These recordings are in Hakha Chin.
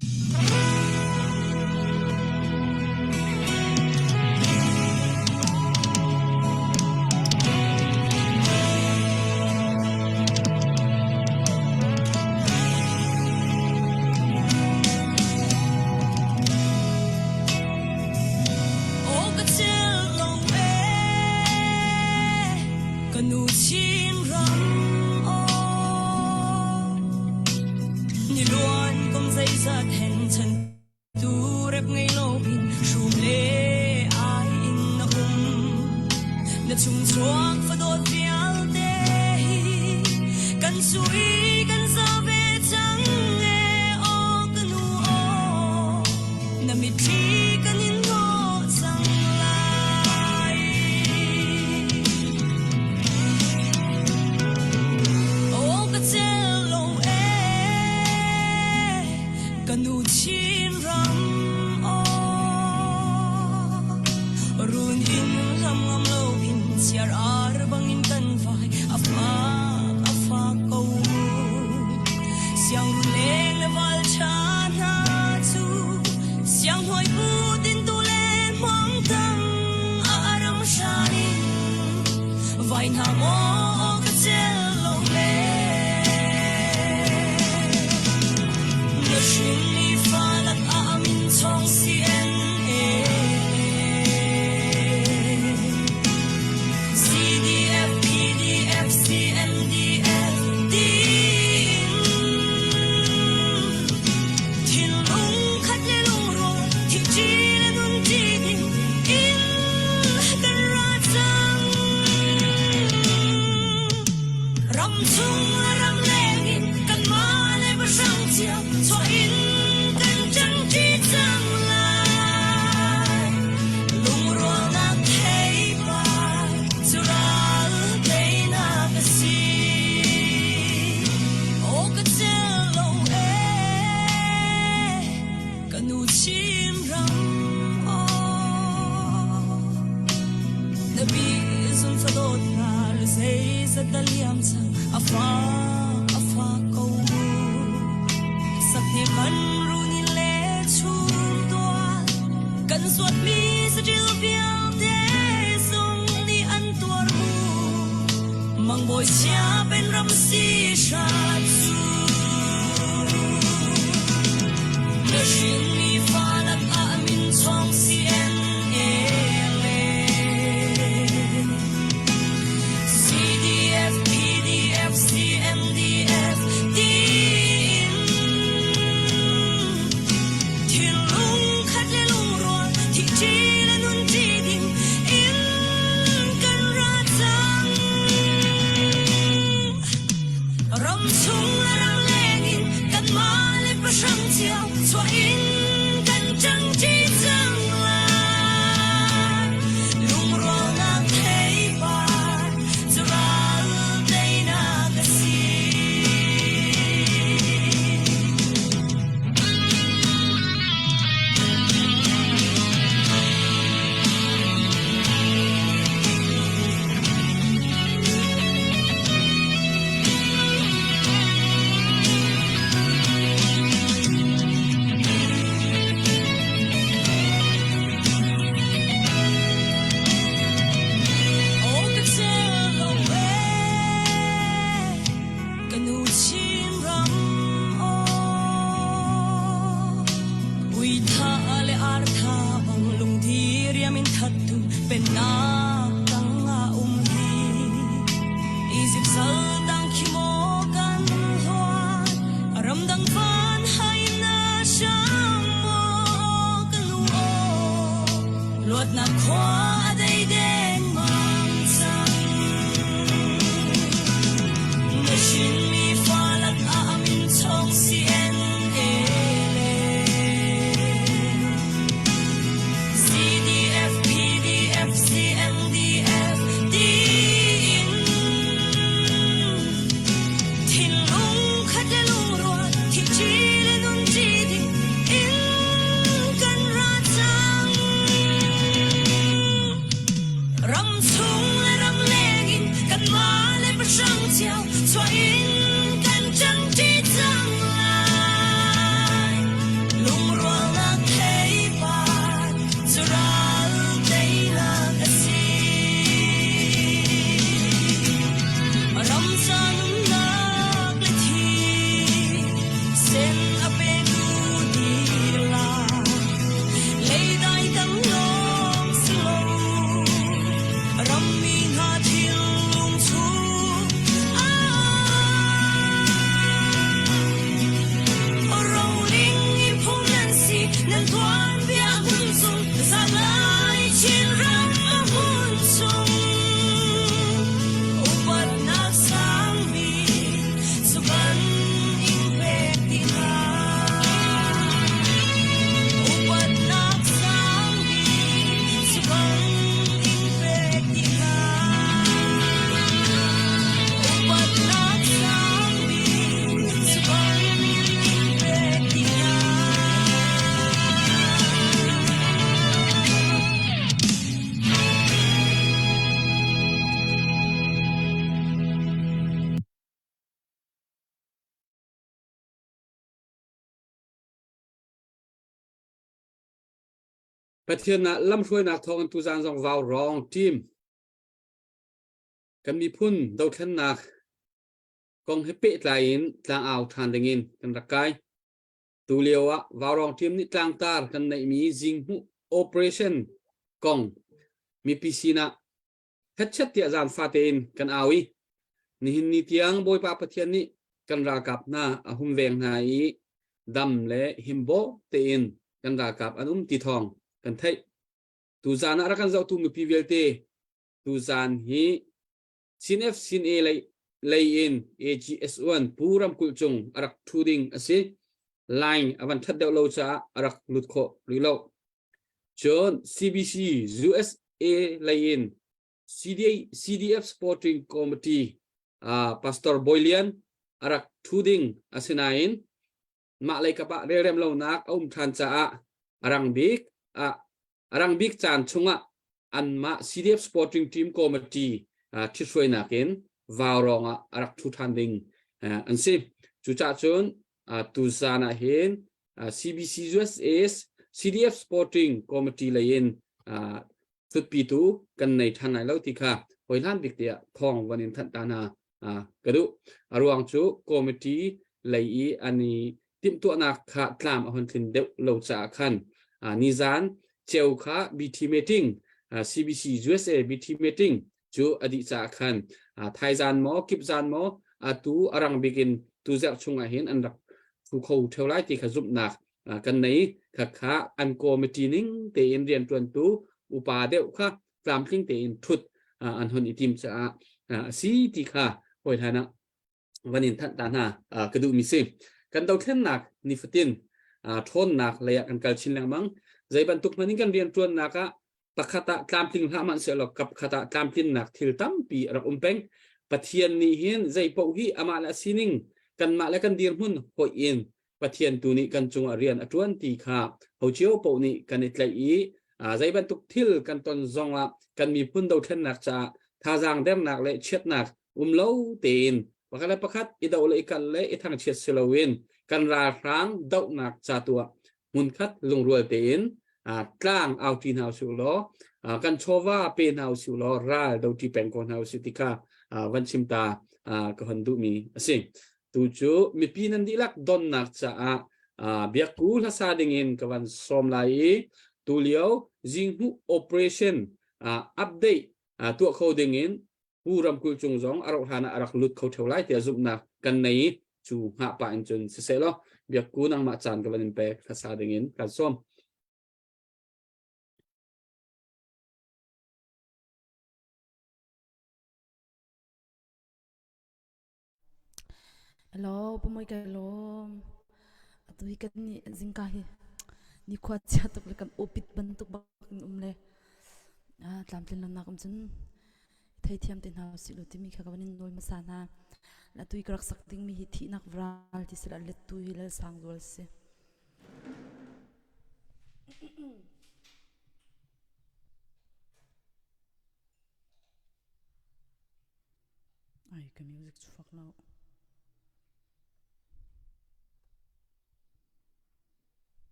Aw ka cel lo ee, ka nu Chinram aw. Niluan kum zeizat hen chan tu rep ngei lo in hrum le ai in na um. Na chung chuak fadawt vialte hi kan sui kan za ve cang e aw ka nu aw. Na mitthli kan in hnawh cang lai. Aw ka cel lo ee, ka nu Chinram aw. Run in hlam ngam lo in chiar ar bangin kan vai a fak a fak ko mu. Siang leng le val ṭha hna cu sianghawi pu tintu le hmang tang a ram hran in vai hna maw ka cel lo le. Na hrinmi falak ah a min chong CNA. CDF, PDF, CNDF tiin thinlung khat le lungrual thihṭi le nunṭi ding in kan ra cang. Ram chung le ram leng in kanmah le pahrang cio chuah in kan ṭangṭi cang lai. Lungrualnak theipar cu ral teinak a si. Aw ka cel lo ee, ka nu Chinram aw. Na bi zun fadawt hna le zeizat dah liam cang a fak a fak ko mu. Sakne man runi le chum tuah kan zuatmi saṭil vialte zong nih an tuar mu. Mangbawi chia pen ram si hrat cu. Na hrinmi falak ah min chong CNA le CDF, PDF, CNDF tiin thinlung khat le lungrual thihṭi le nunṭi ding in kan ra cang. Ram chung le ram leng in kanmah le pahrang cio chuah in kan ṭangṭi cang lai. Lungrualnak theipar cu ral teinak a si. Aw ka cel lo ee, ka nu Chinram aw. Ui tha le ar tha bang lungdi riam in thattu pennak tang ah um hi. Egypt sal dang khi maw kan hluan, ramdang van hai na sham maw ka nu aw, luatnak khua a dei dengmang cang. Na hrinmi falak ah min chong CNA le CDF, PDF, CNDF tiin thinlung khat le lungrual thihṭi le nunṭi ding in kan ra cang. Pathian ah lamhruainak thawngin tuzaan zong vau rawng team kan miphun dothlennak kong he pehtlai in tlangau ṭhan dingin kan rak kai. Tu lio ah Vaurawng team nih tlangtar kan neihmi zinghmuh operation kong mipi sinah hetchet tiah zaan fate in kan au i nihin ni tiang Bawipa Pathian nih kan ralkap hna a hum veng hna i dam le himbaw tein kan ralkap an um ti thawng kan theih. Tuzaan ah rak kan zohtu mipi vialte tuzaan hi CNF CNA lei lei in AGS1 Pu ramkulh cung a rak ṭhu ding a si. Line a van ṭhat deuh lo caah a rak lut khawh rih lo. Cun CBC USA lei in CDA, CDF Supporting Committee uh, Pastor Bawi Lian a rak ṭhu ding a si nain mah lei kap ah relrem lonak a um ṭhan caah a rang bik ah a rang bik caan chungah anmah CDF Supporting Team Committee uh, ṭhithruainak in vaurawng ah a rak ṭhu ṭhan ding uh, an si. Cucaah cun uh, tuzaan ah hin uh, CBC USA CDF Supporting Committee lei in uh, thutpitu kan nei ṭhan lai lo ti kha hoi hlan bik tiah thawng van in thanh ta hna ka duh. A ruang cu committee lei i an i timhtuahnak kha tlam a hon tlin deuh lo caah khan nizan ceu kha BT meeting CBC USA BT meeting cu a dih caah khan thaizan maw kipzan maw atu a rang bik in tu zarh chung ah hin an rak thu kho theo lai ti kha zumhnak kan nei kha kha an committee ning tein riantuantu upa deuh kha tlamtling tein thut an hon i tim caah a si ti kha hawi hlan ah van in thanh ta hna ka duhmi si kan dothlennak nifatin ṭhawnnak lei ah kan kal chin lengmang zei bantuk hmanh in kan rianṭuannak ah pakhat ah tlamtling hlah hmanh sehlaw kapkhat ah tlamtlinnak thil tampi a rak um peng Pathian nih hin zei paoh hi amah le a sining kanmah le kan dirhmun hoih in Pathian tu nih kan cungah rian a ṭuan ti kha ho cio paoh nih kan i tlaih i zei bantuk thil kan ton zongah kan miphun dothlennak caah thazaang dernak le chiatnak um lo tein pakhat le pakhat i doh le i kal le i thangchiat si loin kan ralhrang dohnak ca tu ah hmunkhat lungrual tein tlang auṭi hna usih law kan chawva pe hna usih law ral doṭi peng ko hna usih ti kha van chim ta ka hon duhmi a si. Tu cu mipi nan dihlak donnak caah biakku hlasa dingin ka van sawm lai i tulio zinghmuh operation update tuah kho dingin Pu ramkulh cung zong a rauh hlan ah a rak lut kho theo lai tiah zumhnak kan nei i cu hngah pah in cun siseh law biakku nangmah caan ka van in pek hlasa dingin kan sawm. Hello, pumoi ka lawm. Atu hi kan nih zingka hi nikhua chia tuk le kan upit bantuk bak in um le tlamtlin lonak um cun theithiam te hna usih law timi kha ka van in nawl hmasa hna. Atu hi ka rak sak dingmi hi thihnak vral ti sila lettu hi Lal Sang Zual si. Ai, ka music cu fak lo.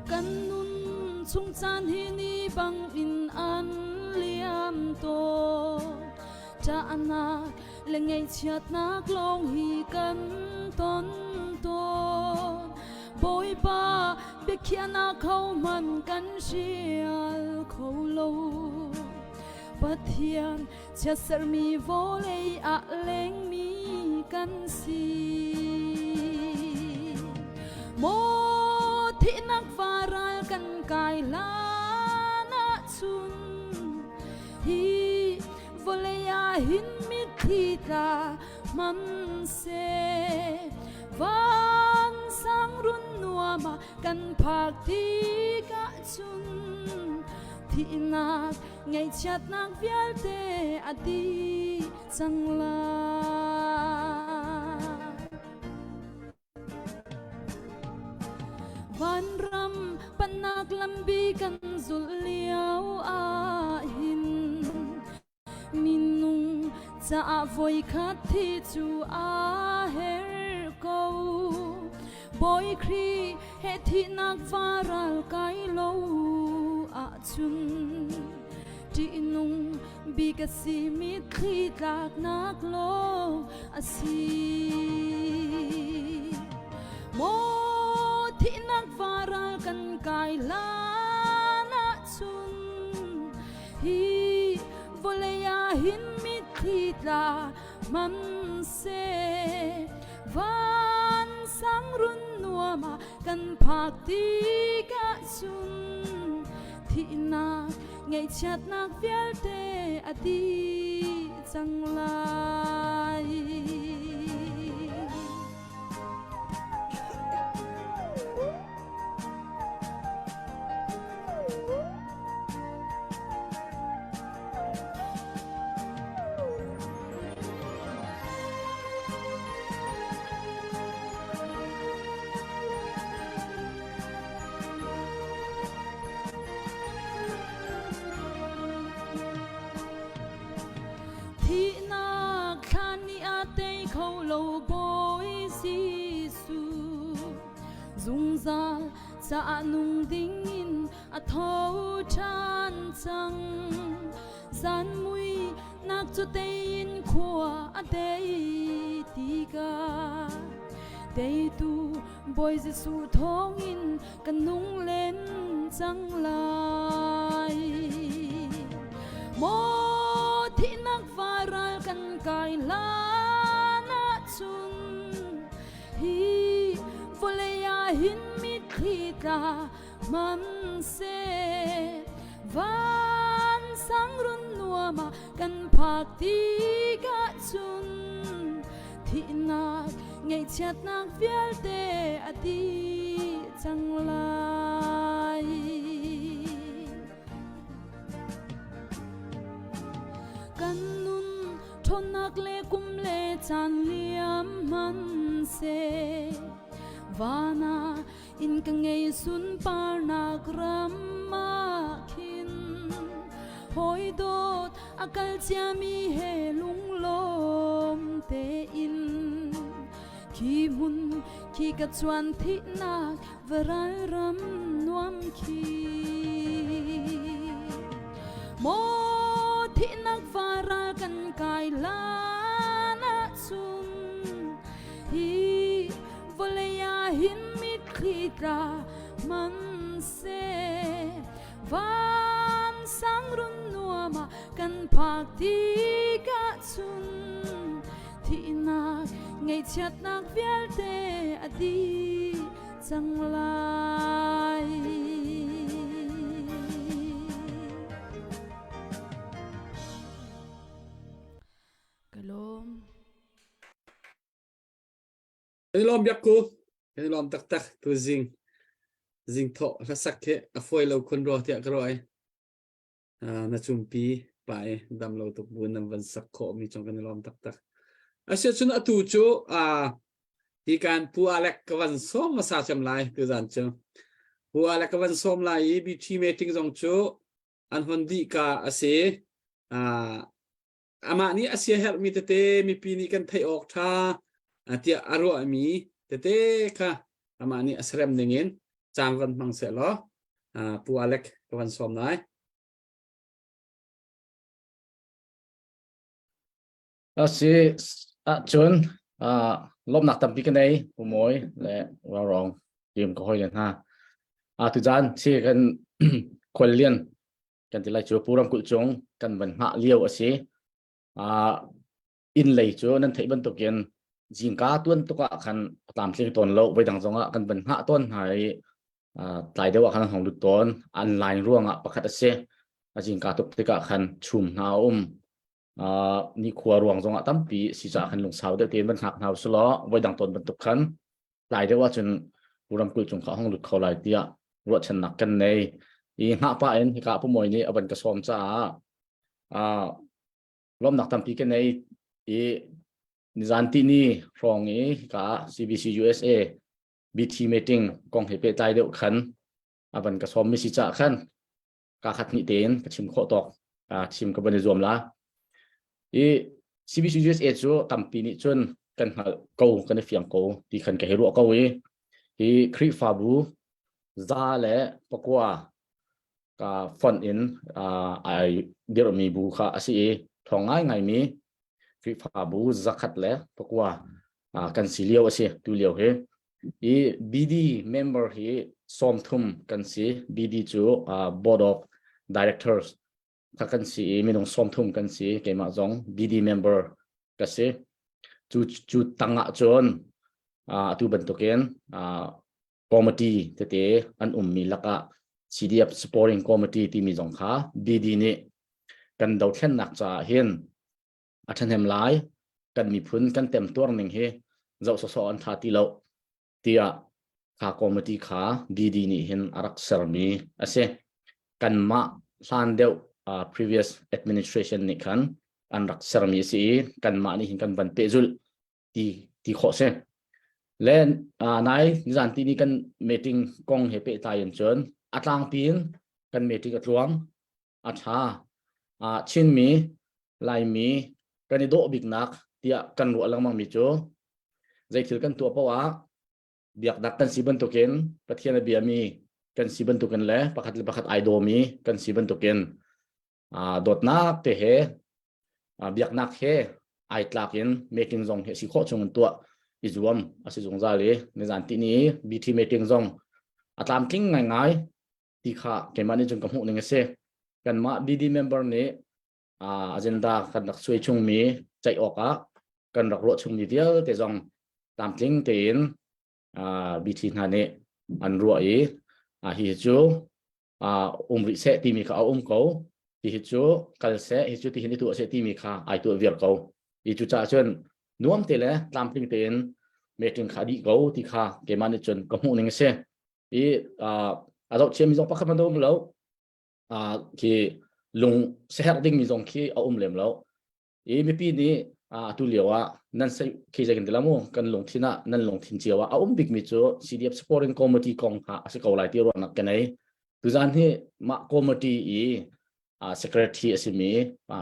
Kan nun chung caan hi ni bang in an liam tawn. Ṭahnak le ngaihchiatnak lawng hi kan ton tawn. Bawipa biakhiahnak hohmanh kan hrial kho lo. Pathian chiatsermi vawlei ah lengmi kan si. Maw thihnak varal kan kai hlan ahcun hi vawlei ah hin mitthli tla hmanhseh vansang run nuam ah kan phan. phak tikah cun thihnak ngaihchiatnak vialte a dih cang lai. Vanram pannak lambi kan zulh lio ahhin minung caah voikhat thi cu a her ko. Bawi Khrih he thihnak varal kai lo ahcun ṭihnung bik a simi thli tlaknak lawng a si. Maw thihnak varal kan kai hlan ahcun hi vawlei ah hin mitthli tla hmanhseh van sang run nuam ah kan phak tikah cun thihnak ngaihchiatnak vialte a dih cang lai. Thihnak thlan nih a tei kho lo Bawi Jesuh zungzal caah nung dingin a tho ṭhan cang. Zan mui nak cu tei in khua a dei tikah teitu Bawi Jesuh thawngin kan nung len cang lai. Maw thihnak varal kan kai hlan ahcun hi vawlei ah hin mitthli tla hmanhseh van sang run nuam ah kan phak tikah cun thihnak ngaihchiatnak vialte a dih cang lai. Kan nun ṭhawnnak le kum le caan liam hmanhseh van ah inn ka ngei sunparnak ram ah khin hawi dawt a kal ciami he lunglawm tein khi hmun khi ka chuan thihnak varal ram nuam khi maw thihnak varal kan kai lan ahcun hi vawlei ah hin mitthli tla hmanhseh van sang run nuam ah kan phak tikah cun thihnak ngaihchiatnak vialte a dih cang lai. Ka lawm. Kan i lawm biak ku. Kan i lawm taktak tu zing zing thawh hlasak khi a fawi lo khun rua tiah ka ruah i na cumpi pa i dam lo tuk bu nan van sak khawh mi cung kan i lawm taktak. Asiahcun atu cu hi kan Pu Alec ka van sawm hmasa cem lai tu zan cu. Pu Alec ka van sawm lai i BT meeting zong cu an hon dih ka a si. Amah nih a siaherhmi tete mipi nih kan theih awk ṭha tiah a ruahmi tete kha amah nih a serem dingin caan van hmang seh law Pu Alec ka van sawm lai. A si ahcun lawmhnak tampi ka nei Pu Mawi le Rorong team ka hawi le hna. Tuzaan si kan khuallian kan ti lai cu Pu ramkulh cung kan van hngah lio a si. Uh, inn lei cu nan theih bantukin zingka tuan tuk ah khan a tlamtling tawn lo voi dang zongah kan van hngah tawn hna i uh, tlai deuh ah khan an hong lut tawn an line ruangah pakhat a si a zingka tuk tikah khan chum hna a um uh, ni khua ruang zongah tampi si caah khan lungsau deuh tein van hngak hna usulaw voi dang tawn bantuk khan tlai deuh ahcun Pu ramkulh cung kha hong lut kho lai tiah. ruahchannak kan nei. I hngah pah in hika Pu Mawi nih a van ka sawm caah uh, lawmnak tampi ka nei i nizan tini hrawng i hika CBC USA BT meeting kong he pehtlai deuh khan a van ka sawm mi si caah khan ka khat hnih tein ka chim khawh tawk chim ka van i zuam la. I CBC USA cu tampi nih cun kan hngalh ko kan i fiang ko ti khan ka hei ruah ko i hi Khrihfabu 109 ka fonh in ai dirhmi bu kha a si i ṭhawng ngaingaimi Khrihfabu 109 kan si lio a si tu lio hi. I BD member hi 30 kan si. BD cu Board of Directors kha kan si i minung 30 kan si. Keimah zong BD member ka si. Cu cu tangah cun atu bantukin committee tete an ummi lakah CDF Supporting Committee timi zong kha BD nih kan dothlennak caah hin a ṭhahnem lai, kan miphun kan temtuar ning hi zoh sawsawh an ṭha ti lo tiah kha committee kha BD nih hin a rak sermi a si. Kanmah hlan deuh uh, previous administration nih khan an rak sermi a si i kanmah nih hin kan van pehzulh ti ti khawh si. Le uh, nai nizan ti ni kan meeting kong he pehtlai in cun a tlangpi in kan meeting a tluang a ṭha. Uh, Chinmi, Laimi kan i dawh biknak tiah kan ruah lengmang mi cu zeithil kan tuah paoh ah biaknak kan si bantukin Pathian a biami kan si bantukin le pakhat le pakhat ai dawmi kan si bantukin uh, dawtnak te he uh, biaknak he ai tlak in meeting zong he si khawh chung in tuah i zuam a si zungzal i nizan ti ni BT meeting zong a tlamtling ngaingai ti kha keimah nih cun ka hmuh ning a si. Kanmah BD member nih agenda kan rak suai chungmi ceih awkah kan rak ruah chungmi vialte zong tlamtling tein BT hna nih an ruah i hi cu um rih seh timi kha a um ko ti hi cu kal seh hi cu ti hin i tuah seh timi kha ai tuah viar ko i cu caah cun nuam te le tlamtling tein meeting kha dih ko ti kha keimah nih cun ka hmuh ning a si. I a zoh thiammi zong pakhat hmanh a um lo. Khi lung seherh dingmi zong khi a um lem lo. I mipi nih atu lio ah nan sei khi zei kan ti la mu kan lungthin ah nan lungthin cio ah a um bikmi cu CDF Supporting Committee kong kha a si ko lai ti ruahnak ka nei. Tuzan hi mah committee i secretary a simi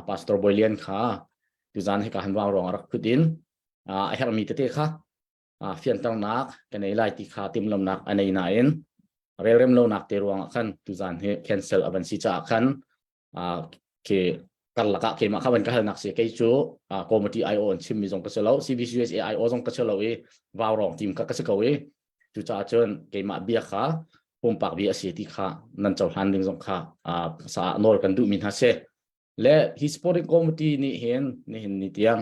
Pastor Bawi Lian kha tuzan hi ka han wang rong a rak phut in a herhmi tete kha fianternak ka nei lai ti kha timhlamnak a nei nain relrem lonak te ruangah khan tuzan hi cancel a van si caah khan ke karlak ah keimah kha van ka halnak si kei cu committee IO an chimmi zong ka si lo CBCUSA IO zong ka si lo i vau rong team kha ka si ko i cucaah cun keimah bia kha pumpak bia a si ti kha nan cohlan ding zong kha sa nawl kan duhmi hna si Le hi sporting committee nih hin nihin ni tiang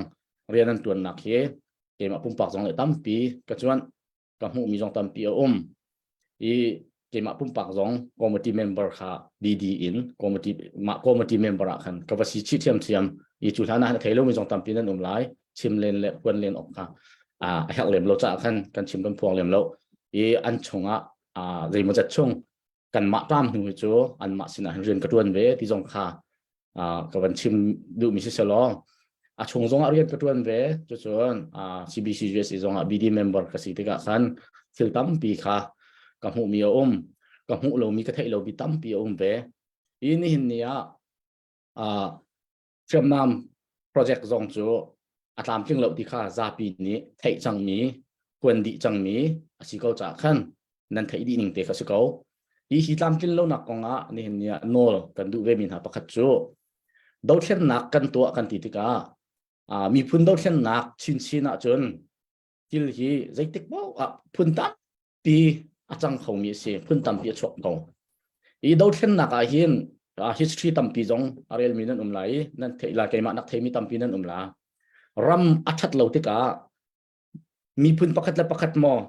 rian an tuannak hi keimah pumpak zong le tampi ka cuan ka hmuhmi zong tampi a um i keimah pumpak zong committee member kha DD in committee mah committee member ah khan ka va si chih thiamthiam i cu hlan ah a thei lomi zong tampi nan um lai chim len le huan len awk kha a herh lem lo caah khan kan chim kan phuang lem lo i an chungah zeimawzat chung kanmah ṭam hnu hi cu anmah sinah hin rian ka ṭuan ve ti zong kha ka van chim duhmi si selaw a chung zongah rian ka ṭuan ve cucun CBC USA zongah BD member ka si tikah khan thil tampi kha ka hmuhmi a um ka hmuh lomi ka theih lomi tampi a um ve i nihin ni ah hriamnam project zong cu a tlamtling lo ti kha zapi nih theih cangmi kuan dih cangmi a si ko caah khan nan theih dih ning te kha si ko. Hi hi tlamtlin lonak kong ah nihin ni ah nawl kan duh ve mi hna pakhat cu dothlennak kan tuah kan ti tikah miphun dothlennak chinchin ahcun thil hi zeitik paoh ah phun tampi a cang khomi a si phun tampi a chuak ko i dothlennak ah hin history tampi zong a relmi nan um lai i nan theih la keimah nak theimi tampi nan um la ram a ṭhat lo tikah miphun pakhat le pakhat maw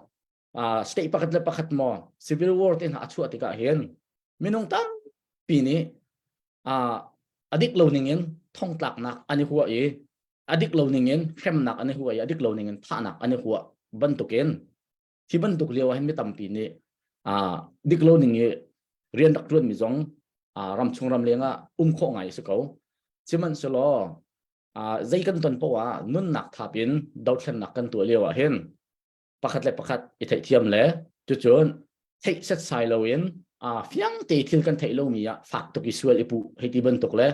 state pakhat le pakhat maw civil war te hna a chuah tikah hin minung tampi nih a dik lo ning in thongtlaknak an i huah i a dik lo ning in hremnak an i huah i a dik lo ning in thahnak an i huah bantukin hi bantuk lio ah hin mi tampi nih. Dik lo ning i rian rak ṭuan mi zong ramchung ramleng ah um khawh ngai si ko. Sihmanhsehlaw zei kan ton poah ah nunnak thap in dothlennak kan tuah lio ah hin pakhat le pakhat i theihthiam le cucun theih setsai loin fiang te thil kan theih lomi ah fak tuk i sual i puh hei ti bantuk le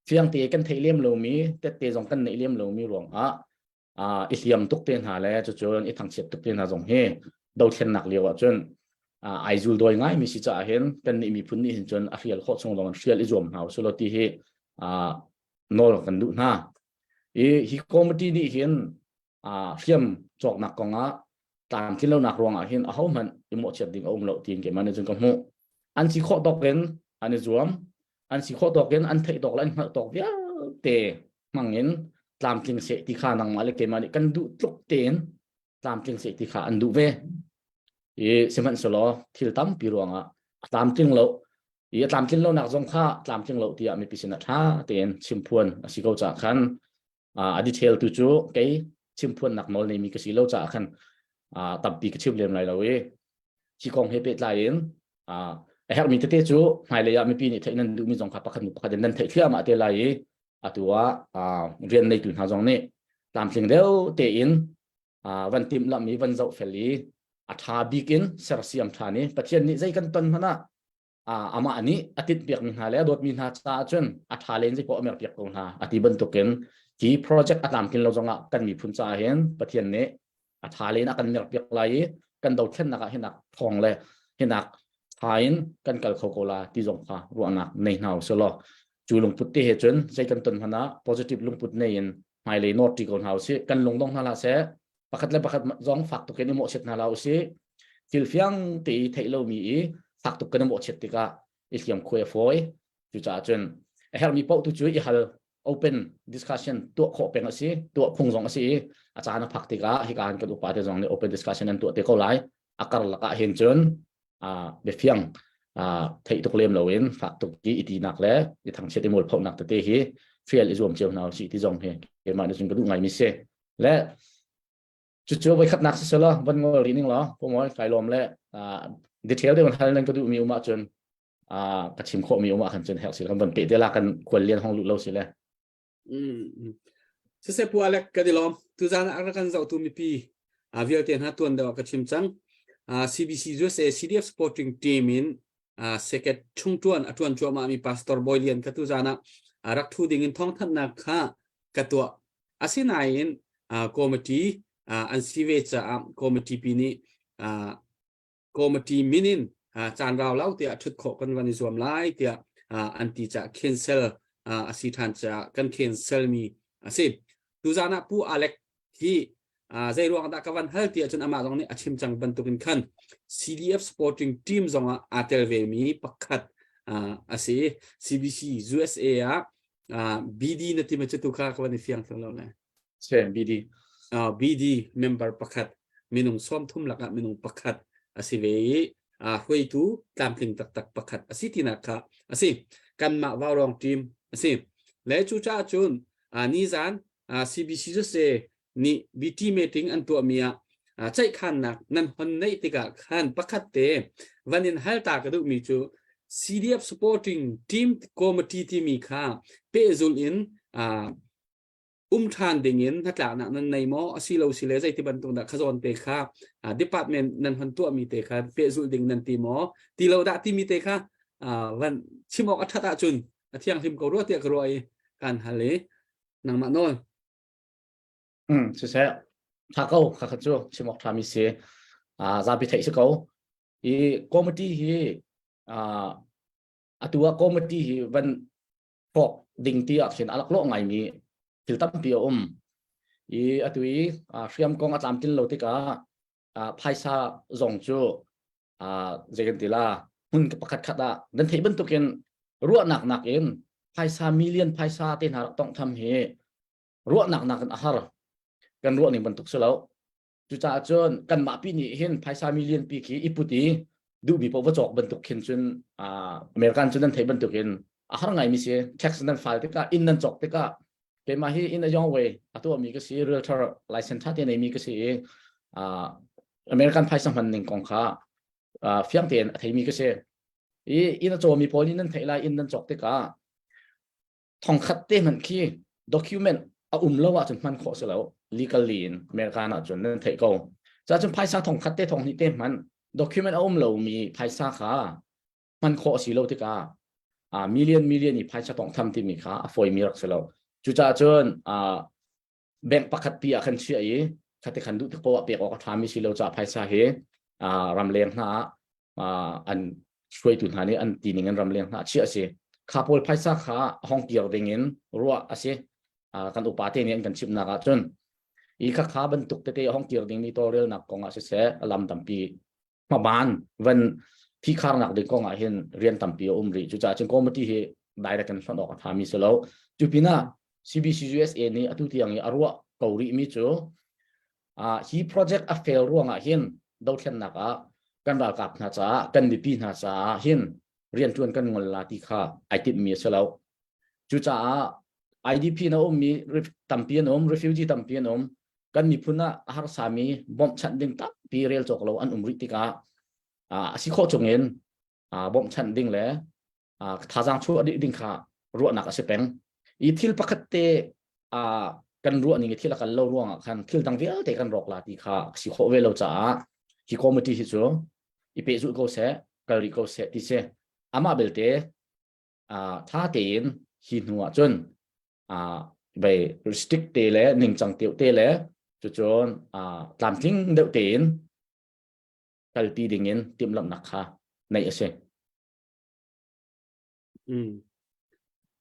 fiang te kan theih lem lomi tette zong kan neih lem lomi ruangah i hliam tuk te hna le cucun i thangchiat tuk te hna zong hi dothlennak lio ah cun ai zul dawi ngai mi si caah hin kan nih miphun nih hin cun a hrial khawh chung lawng hrial i zuam hna usulaw ti hi nawl kan duh hna. I hi committee nih hin hriam cawknak kongah tlamtlin lonak ruangah hin ahohmanh i mawhchiat ding a um lo tiin keimah nih cun ka hmuh. An si khawh tawk in an i zuam, an si khawh tawk in an theih tawk le an hngalh tawk vialte hmang in tlamtling seh ti kha nangmah le keimah nih kan duh tluk tein tlamtling seh ti kha an duh ve. I sihmanhsehlaw thil tampi ruangah a tlamtling lo i a tlamtlin lonak zong kha tlamtling lo tiah mipi sinah ṭha tein chimphuan a si ko caah khan a detail tu cu kei chimphuannak nawl neimi ka si lo caah khan tampi ka chim lem lai lo i hi kong he pehtlai in a herhmi tete cu hmailei ah mipi nih theih nan duhmi zong kha pakhat hnu pakhat in nan theih thliahmah te lai i atu ah rian neitu hna zong nih tlamtling deuh tein van timhlamh i van zohfel i a ṭha bik in sersiam ṭhan i Pathian nih zei kan ton hmanh ah amah nih a tinhpiakmi hna le a dawtmi hna caah cun a ṭha len zei poah a merpiak ko hna a ti bantukin hi project a tlamtlin lo zongah kan miphun caah hin Pathian nih a ṭha len a kan merpiak lai i kan dothlennak ah hinak thawng le hinak ṭha in kan kal kho ko la ti zong kha ruahnak nei hna usih law cu lungput te he cun zei kan ton hmanh ah positive lungput nei in hmailei nawr ṭi ko hna usih. Kan lungdong hna hlah seh. Pakhat le pakhat zong fak tuk in i mawhchiat hna hlah usih. Thil fiang te i theih lomi i fak tuk kan i mawhchiat tikah i hliam khuai a fawi. Cucaah cun a herhmi paoh tu cu i hal open discussion tuah khawh peng a si, tuah phung zong a si i a caan a phak tikah hika han kan upa te zong nih open discussion an tuah te ko lai. A karlak ah hin cun biafiang theih tuk lem loin fak tuk i i tinak le i thangchiat i mualphonak tete hi fial i zuam cio hna usih ti zong hi keimah nih cun ka duh ngaimi si. Le cucu voikhatnak si selaw van ngol rih ning law pomoi kai lawm le detail deuh hal nan ka duhmi um ahcun ka chim khawhmi um ah khan cun herh si kan van peh te la kan khual lian hong luh lo si le. Siseh Pu Alec kan i lawm. Tuzaan ah a kan zohtu mipi vialte hna tuan deuh ah ka chim cang. CBC USA CDF supporting team in second chungtuan a tuan cuahmah mi Pastor Bawi Lian kha tuzaan ah rak thu ding in thawngthanhnak kha ka tuah. Asinain committee an si ve caah committee pi nih committee min in caan rau lo tiah ṭhut khawh kan van i zuam lai tiah an ti caah cancel a si ṭhan caah kan cancel mi a si. Tuzaan ah Pu Alec hi zei ruang dah ka van hal ti ahcun amah zong nih a chim cang bantukin khan CDF supporting team zong ah aa tel ve mi pakhat a si. CBC USA ah BD na ti ma cu tu kha ka van i fiang theng lo le. Same BD. BD member pakhat minung 30 lakah minung pakhat a si ve i hruaitu tlamtling taktak pakhat a si tinak kha a si. Kanmah Vaurawng team a si. Le cu caah cun nizan CBC USA nih BT meeting an tuahmi ah ceihkhannak nan hon neih tikah khan pakhat te van in hal ta ka duhmi cu CDF supporting team committee timi kha pehzulh in um ṭhan dingin hnatlaknak nan nei maw asilo sile zeiti bantuk dah khazawn te kha department nan hon tuahmi te kha pehzulh ding nan ti maw ti lo dah timi te kha van chim awk a ṭhat ahcun a thianghlim ko rua tiah ka ruah i kan hal i nangmah nawl. Siseh tha ko kha kha cu chim awk ṭhami si zapi theih si ko i committee hi atu ah committee hi van hrawk ding ti ah khin a laklawh ngaimi thil tampi a um. I atu i hriam kong a tlamtlin lo tikah phaisa zong cu zei kan ti la hmun pakhat khat ah nan theih bantukin ruahnak nakin phaisa million phaisa te hna rak tonghtham hi ruahnak nakin a har kan ruah ning bantuk si lo. Cucaah cun kanmah pi nih hin phaisa million pi khi i put i duhmi paoh va cawk bantuk khin cun American cu nan theih bantukin a har ngaimi si. Tax nan file tikah inn nan cawk tikah keimah hi inn a yong way a tuahmi ka si realtor license ṭha te neimi ka si i American phaisa hman ning kong kha. Fiang tein a theimi ka si. I inn a cawmi pawl nih nan theih lai inn nan cawk tikah thongkhat te hmanh khi document a um lo ahcun hman khawh si lo legally in American ahcun nan theih ko. Cacun phaisa thongkhat te thonghnih te hmanh document a um lomi phaisa kha hman khawh a si lo tikah million million i phaisa tongtham timi kha a fawimi rak si lo. Cucaah cun bank pakhat pi ah khan chiah i khati khan duh tik poah pek awk a ṭhami si lo caah phaisa hi ramleng hna ah an hruaitu hna nih an ti ning in ramleng hna chiah a si. Kha pawl phaisa kha hong kir ding in ruah a si. Kan upa te nih an kan chimhnak ahcun i kha kha bantuk tete hong kir ding mi tawlrelnak kong ah siseh lam tampi hmaban van phikharnak ding kong ah hin rian tampi a um rih. Cucaah cun committee hi direct in hlonh awk a thami si lo. Cu pinah CBC USA nih atu tiang i a ruah ko rih mi cu hi project a fail ruangah hin dothlennak ah kan ralkap hna caah kan mipi hna caah hin riantuan kan ngol la ti kha ai timhmi a si lo. Cucaah IDP na ummi tampi an um, refugee tampi an um, kan miphun ah a harsami bawmhchanh ding tampi rel cawk lo an um rih tikah a si khawh chungin bawmhchanh ding le thazaang chuah dih ding kha ruahnak a si peng. I thil pakhat te kan ruah ning i thil a kal lo ruangah khan thil dang vialte kan rawk la ti kha a si khawh ve lo caah hi committee hi cu i pehzulh ko seh, kal rih ko seh ti si. Amah belte tha tein hi hnu ah cun bei restrict te le ningcang teuh te le cucun tlamtling deuh tein kalpi ding in timhlamhnak kha neih a si.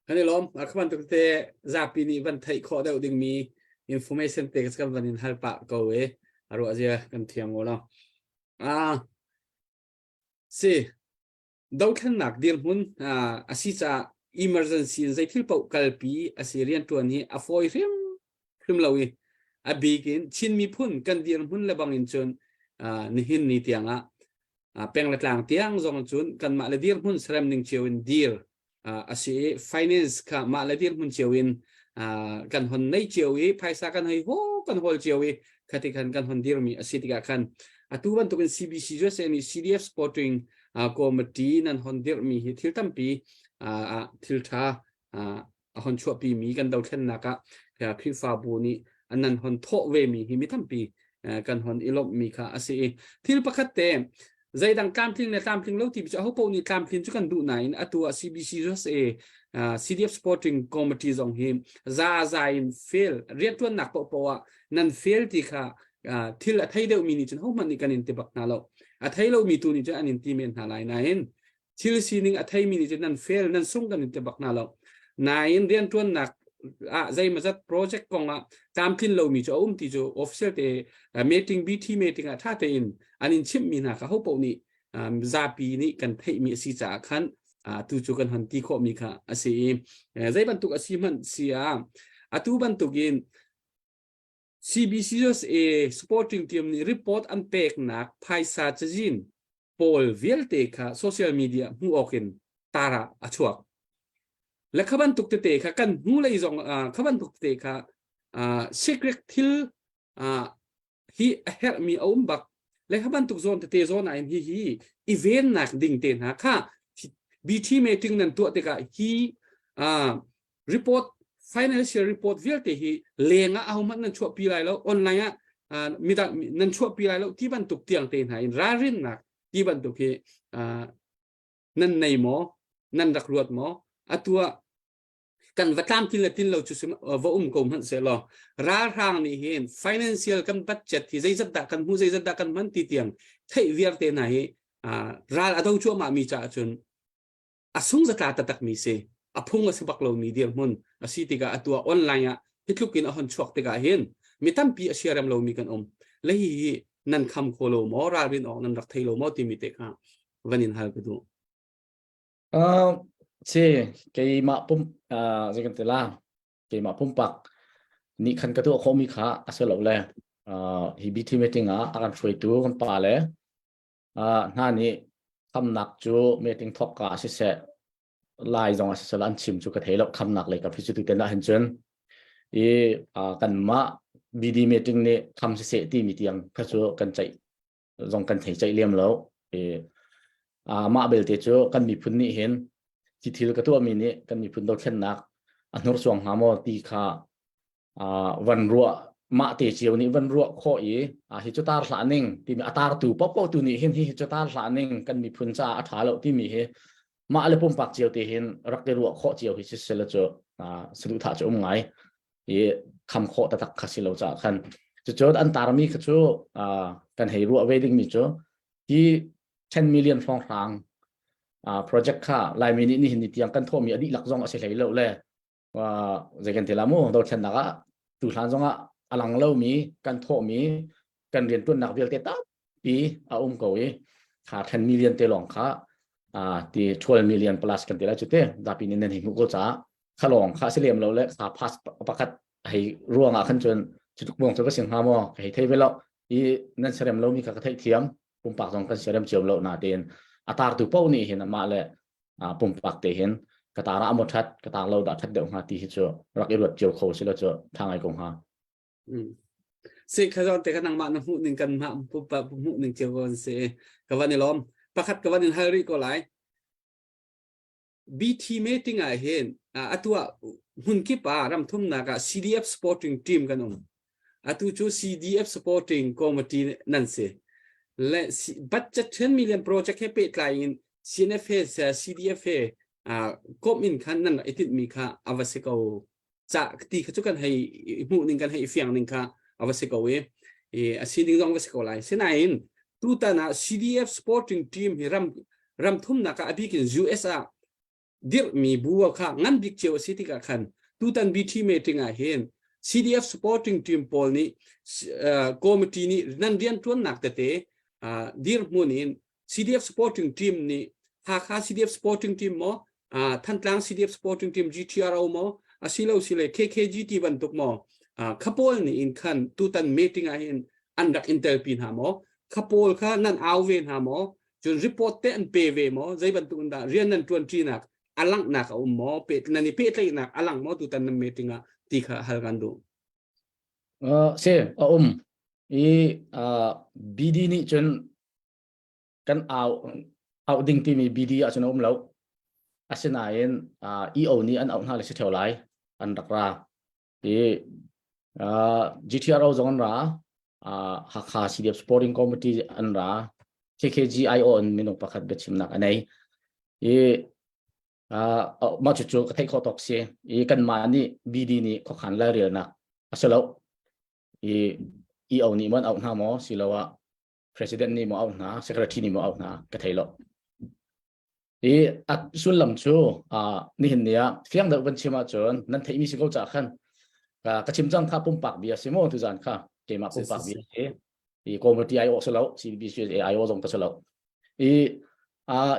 Kan i lawm. A khaman tuk te zapi nih van theih khawh deuh dingmi information te kan van in hal pah ko e. A ruah zia kan thiam ngo lo. Ah si dothlennak dirhmun a si caah emergency in zeithil paoh kalpi a si rianṭuan hi a fawi hrim hrim lo i a bik in Chin miphun kan dirhmun le bang in cun nihin ni tiangah peng le tlang tiang zong cun kanmah le dirhmun serem ning cio in dir a si i finance kha mah le dirhmun cio in kan hon nei cio i phaisa kan hei ho kan hawl cio i khati khan kan hon dirmi a si tikah khan atu bantukin CBC USA nih CDF supporting committee nan hon dirhmi hi thil tampi thil tha a hon chuahpi mi kan dothlennak ah Khrihfabu nih an nan hon thawh ve mi hi mi tampi kan hon i lawmh mi kha a si i thil pakhat te zeidang tlamtling le tlamtling lo ti cu aho paoh nih tlamtlin cu kan duh nain atu ah CBC USA CDF Supporting Committee zong hi za za in fail riantuannak paohpaoh ah nan fail ti kha thil a thei deuhmi nih cun hohmanh nih kan in ti bak hna lo a thei lomi tu nih cun an in ti men hna lai nain thil sining a theimi nih cun nan fail nan sung kan in ti bak hna lo nain riantuannak ah zeimazat project kong ah tlamtlin lomi cu a um ti cu official te meeting BT meeting ah tha tein an in chimhmi hna kha ho paoh nih zapi nih kan theihmi a si caah khan tu cu kan hon ti khawhmi kha a si i zei bantuk a si hmanh si ah atu bantukin CBCUSA supporting team nih report an peknak phaisa cazin pawl vialte kha social media hmuh awk in tar ah a chuak. Le kha bantuk tete kha kan hnu lei zong kha bantuk tete kha secret thil hi a herhmi a um bak. Le kha bantuk zawn tete zawn ah hin hi hi i vennak ding te hna kha BT meeting nan tuah tikah hi report financial report vialte hi leng ah ahohmanh nan chuahpi lai lo online ah midang nan chuahpi lai lo ti bantuk tiang te hna in ralrinnak ti bantuk hi nan nei maw nan rak ruat maw atu ah kan va tlamtlin le tin lo cu va um ko hmanh se law ralhrang nih hin financial kan budget hi zeizat dah kan hmu zeizat dah kan hman ti tiang theih viar te hna hi ral a do cuahmah mi caah cun a sung zatla taktakmi si a phung a si bak lomi dirhmun a si tikah atu ah online ah hi tluk in a hon chuak tikah hin mi tampi a siarem lomi kan um le hi hi nan kham kho lo maw ralrin awk nan rak thei lo maw timi te kha van in hal ka duh Uh, si keimah pum uh, zei kan ti la keimah pumpak nih khan ka tuah khawhmi kha a si lo le uh, hi BT meeting ah a kan hruaitu kan pa le Hna nih khamnak cu meeting thawkka ah siseh lai zong ah siseh an chim cu ka thei lo khamnak lei ka phi cu tutan ah hin cun i kanmah BD meeting nih kham siseh timi tiang kha cu kan ceih zong kan thei ceih lem lo. I mah belte cu kan miphun nih hin hi thil ka tuahmi nih kan miphun dothlennak a hnursuang hnga maw ti kha van ruah mah te cio nih van ruah khawh i hi cu tar hlah ning timi a tartu paohpaoh tu nih hin hi cu tar hlah ning kan miphun caah a ṭha lo timi hi mah le pumpak cio te hin rak i ruah khawh cio hi sisela cu saduhthah cu um ngai i kham khawh taktak kha si lo caah khan cucu an tarmi kha cu kan hei ruah ve dingmi cu hi 10 million hrawnghrang project kha Laimi nih nihin ni tiang kan thawhmi a dihlak zong a si hlei lo le zei kan ti la mu dothlennak ah tu hlan zong ah a lang lomi kan thawhmi kan riantuannak vialte tampi a um ko i kha 10 million te lawng kha ti 12 million plus kan ti lai cu te zapi nih nan hi hmuh ko caah kha lawng kha si lem lo le kha pass pakhat hei ruang ah khan cun cutuk buang cu ka sing hnga maw ka hei thei ve lo i nan serem lomi kha ka theih thiam pumpak zong kan serem cio lo na tein a tartu paoh nih hin amah le pumpak te hin ka tar ah maw that ka tar lo dah that deuh hnga ti hi cu rak i ruat cio kho si lo cu tha ngai ko hnga. Si kha zawn te ka nangmah na hmuh ning kan mah pumpak hmuh ning cio ko an si ka van i lawm pakhat ka van in hal rih ko lai. BT meeting ah hin atu ah hmun kip ah ram thumnak ah CDF supporting team kan um. Atu cu CDF supporting committee nan si. Le budget 10 million project he pehtlai in CNF he CDF he kom in khan nan i tinh mi kha ava si ko. Ca ti kha cu kan hei hmuh ning kan hei fiang ning kha ava si ko i a sining zong va si ko lai. Sinain tutan ah CDF supporting team hi ram ram thumnak ah a bik in US ah dirhmi bu kha ngan bik cio a si tikah khan tutan BT meeting ah hin CDF supporting team pawl nih committee nih nan riantuannak tete dirhmun in CDF supporting team nih Hakha CDF supporting team maw Thantlang CDF supporting team GTRO maw asilo sile KKGT bantuk maw khapawl nih in khan tutan meeting ah hin an rak in telpi hna maw khapawl kha nan au ve hna maw cun report te an pe ve maw zei bantuk in dah rian nan tuan ṭinak a langhnak a um maw pe nan i pehtlaihnak a lang maw tutan nan meeting ah ti kha hal kan duh. Si a um i BD nih cun kan au auh ding timi BD ah cun a um lo asinain EO nih an auh hna le si theo lai an rak ra i GTRO zong an ra Hakha CDF Sporting Committee an ra KKGIO in minung pakhat biachimnak a nei i mah cucu ka theih khawh tawk si i kanmah nih BD nih khuakhan lairelnak a si lo i EO nih maw an auh hna maw siloah president nih maw auh hna secretary nih maw auh hna ka thei lo I a sullam cu nihin ni ah fiang deuh van chim ahcun nan theihmi si ko caah khan ka chim cang kha pumpak bia si maw tuzan kha keimah pumpak bia si i committee ai awh si lo CBC ai awh zong ka si lo i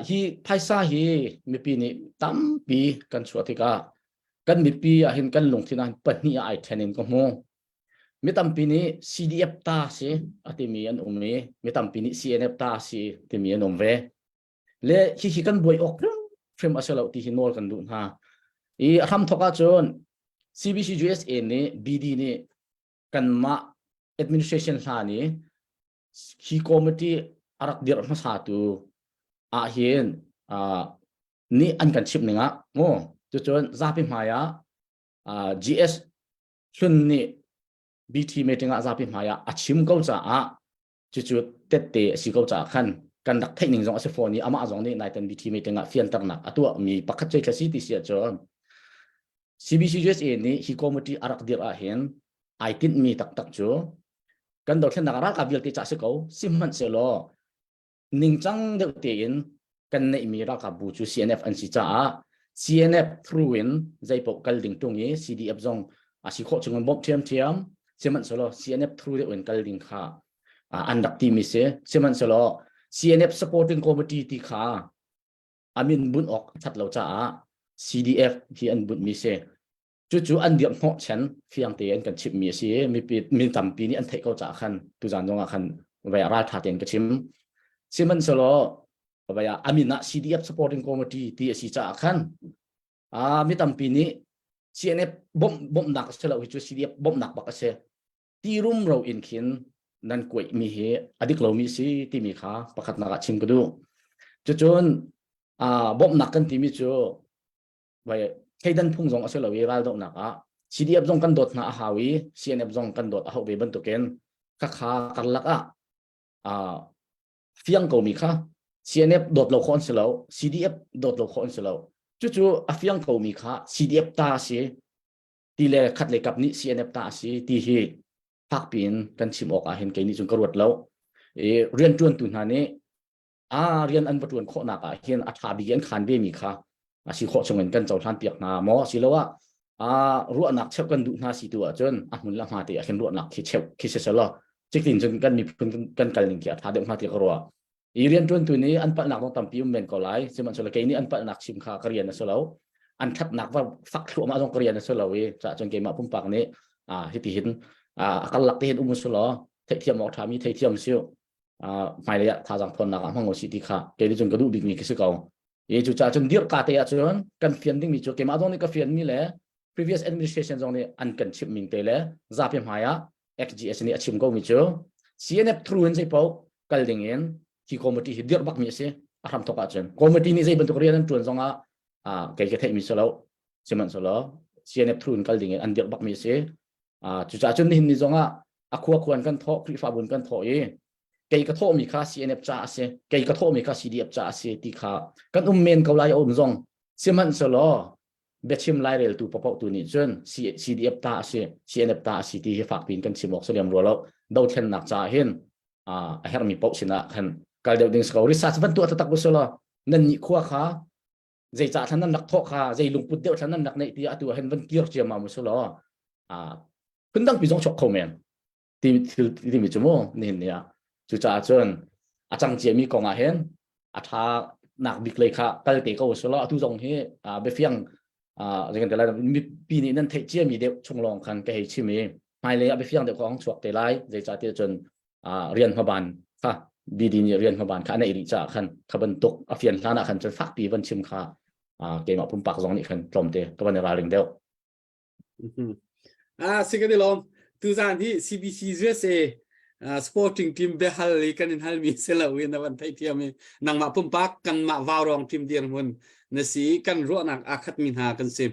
hi phaisa hi mipi nih tampi kan chuah tikah kan mipi ah hin kan lungthin ah hin pahnih ah ai then in ka hmu mi tampi nih CDF ta si a timi an um i mi tampi nih CNF ta si timi an um ve Le hihi kan buai awk hrim a si lo ti hi nawl kan duh hna. I a hramthok ahcun CBC USA nih BD nih kanmah administration hlan i hi committee a rak dirh hmasatu ah hin nih an kan chimh ning ah mu cucun zapi hmai ah GS hlun nih BT meeting ah zapi hmai ah a chim ko caah cucu tette a si ko caah khan kan rak theih ning zong a si fawn i amah zong nih naitan BT meeting ah fianternak a tuahmi pakhat cu thla si ti si ahcun CBC USA nih hi committee a rak dirh ahhin ai tinhmi taktak cu kan dothlennak ralkap vialte ca si ko sihmanhsehlaw ningcang deuh tein kan neihmi ralkapbu cu CNF an si caah CNF through in zeipaoh kal ding tung i CDF zong a si khawh chung in bawmh ṭhiamṭhiam sihmanhsehlaw CNF through deuh in kal ding kha an rak timi si sihmanhsehlaw CNF supporting committee ti kha amin bunh awk a that lo caah CDF hi an bunhmi si cucu an dirh hnawh chen fiang tein kan chimhmi a si i mipi mi tampi nih an theih ko caah khan tuzan zong ah khan vai raltha tein ka chim sihmanhsehlaw vai ah amin ah CDF supporting committee ti a si caah khan a mi tampi nih CNF bawmh bawmhnak a si lo hi cu CDF bawmhnak bak a si ti rumro in khin. nan kuaih mi hi a dik lomi si timi kha pakhatnak ah chim ka duh. Cucun bawmhnak kan timi cu vai thleidan phung zong a si lo i raldohnak ah CDF zong kan dawt hna a hau i CNF zong kan dawt a hauh ve bantukin khakha karlak ah fiang ko mi kha CNF dawt lo khawh an si lo CDF dawt lo khawh an si lo cucu a fiang ko mi kha CDF ta a si ti le khat le kap nih CNF ta a si ti hi fakpi in kan chim awk ah hin kei nih cun ka ruat lo i rianṭuantu hna nih a rian an va ṭuan khawhnak ah hin a ṭha bik an khan ve mi kha a si khawh chung in kan cohlan piak hna maw asiloah a ruahnak cheuh kan duh hna si tu ahcun a hmun le hma te ah khin ruahnak khi cheuh khi si selaw cikin cun kan miphun kan kal ning khi a ṭha deuh hnga ti ka ruah. I rianṭuantu nih an palhnak zong tampi um men ko lai sihmanhsehlaw kei nih an palhnak chim kha ka rian a si lo an ṭhatnak va fak thluahmah zong ka rian a si lo i cah cun keimah pumpak nih hiti hin a karlak te hin um u law theihthiam awk ṭhami theithiam si hmailei ah thazaang thawnnak ah hmang u sih ti kha kei nih cun ka duh bikmi khi si ko i cucaah cun dirhka te ahcun kan fian dingmi cu keimah zong nih ka fianmi le previous administration zong nih an kan chimh ning te le zapi hmai ah XGS nih a chim ko mi cu CNF through in zeipaoh kal ding in hi committee hi dirh bak mi a si a hram thok ahcun committee nih zei bantuk rian an tuan zong ah kei ka theih mi si lo sihmanhsehlaw CNF through in kal ding in an dirh bak mi a si cucaah cun nihin ni zong ah a khua khuan kan thawh Khrihfabu in kan thawh i kei ka thawhmi kha CNF ca a si kei ka thawhmi kha CDF ca a si ti kha kan um men ko lai a um zong sihmanhsehlaw biachim laireltu paoh tu nih cun CDF ta a si CNF ta a si ti hi fakpi in kan chim awk si lem rua lo dothlennak caah hin a herhmi paoh sinah khan kal deuh ding si ko research van tuah taktak u law nan nih khua kha zeicah thlan nan rak thawh kha zei lungput deuh thlan nan rak neih ti atu ah hin van kir ciammam u law phundang pi zong chuak kho men ti thil timi cu mu nihin ni ah cucaah cun a cang ciami kong ah hin a ṭha nak bik lei kha kal te ko selaw atu zong hi biafiang zei kan ti lai mipi nih nan theih ciami deuh chung lawng khan ka hei chim i hmailei ah biafiang deuh kong chuak te lai zeicahtiah cun rian hmaban kha BD nih rian hmaban kha a neih rih caah khan kha bantuk a fian hlan ah khan cun fakpi van chim kha keimah pumpak zong nih khan tlawmte ka van i ralring deuh. Ah, si kan i lawm. Tuzaan hi CBC USA sporting team biahal i kan in halmi si lo in na van theihthiam i nangmah pumpak kanmah Vaurawng team dirhmun na si kan ruahnak aa khatmi hna kan si.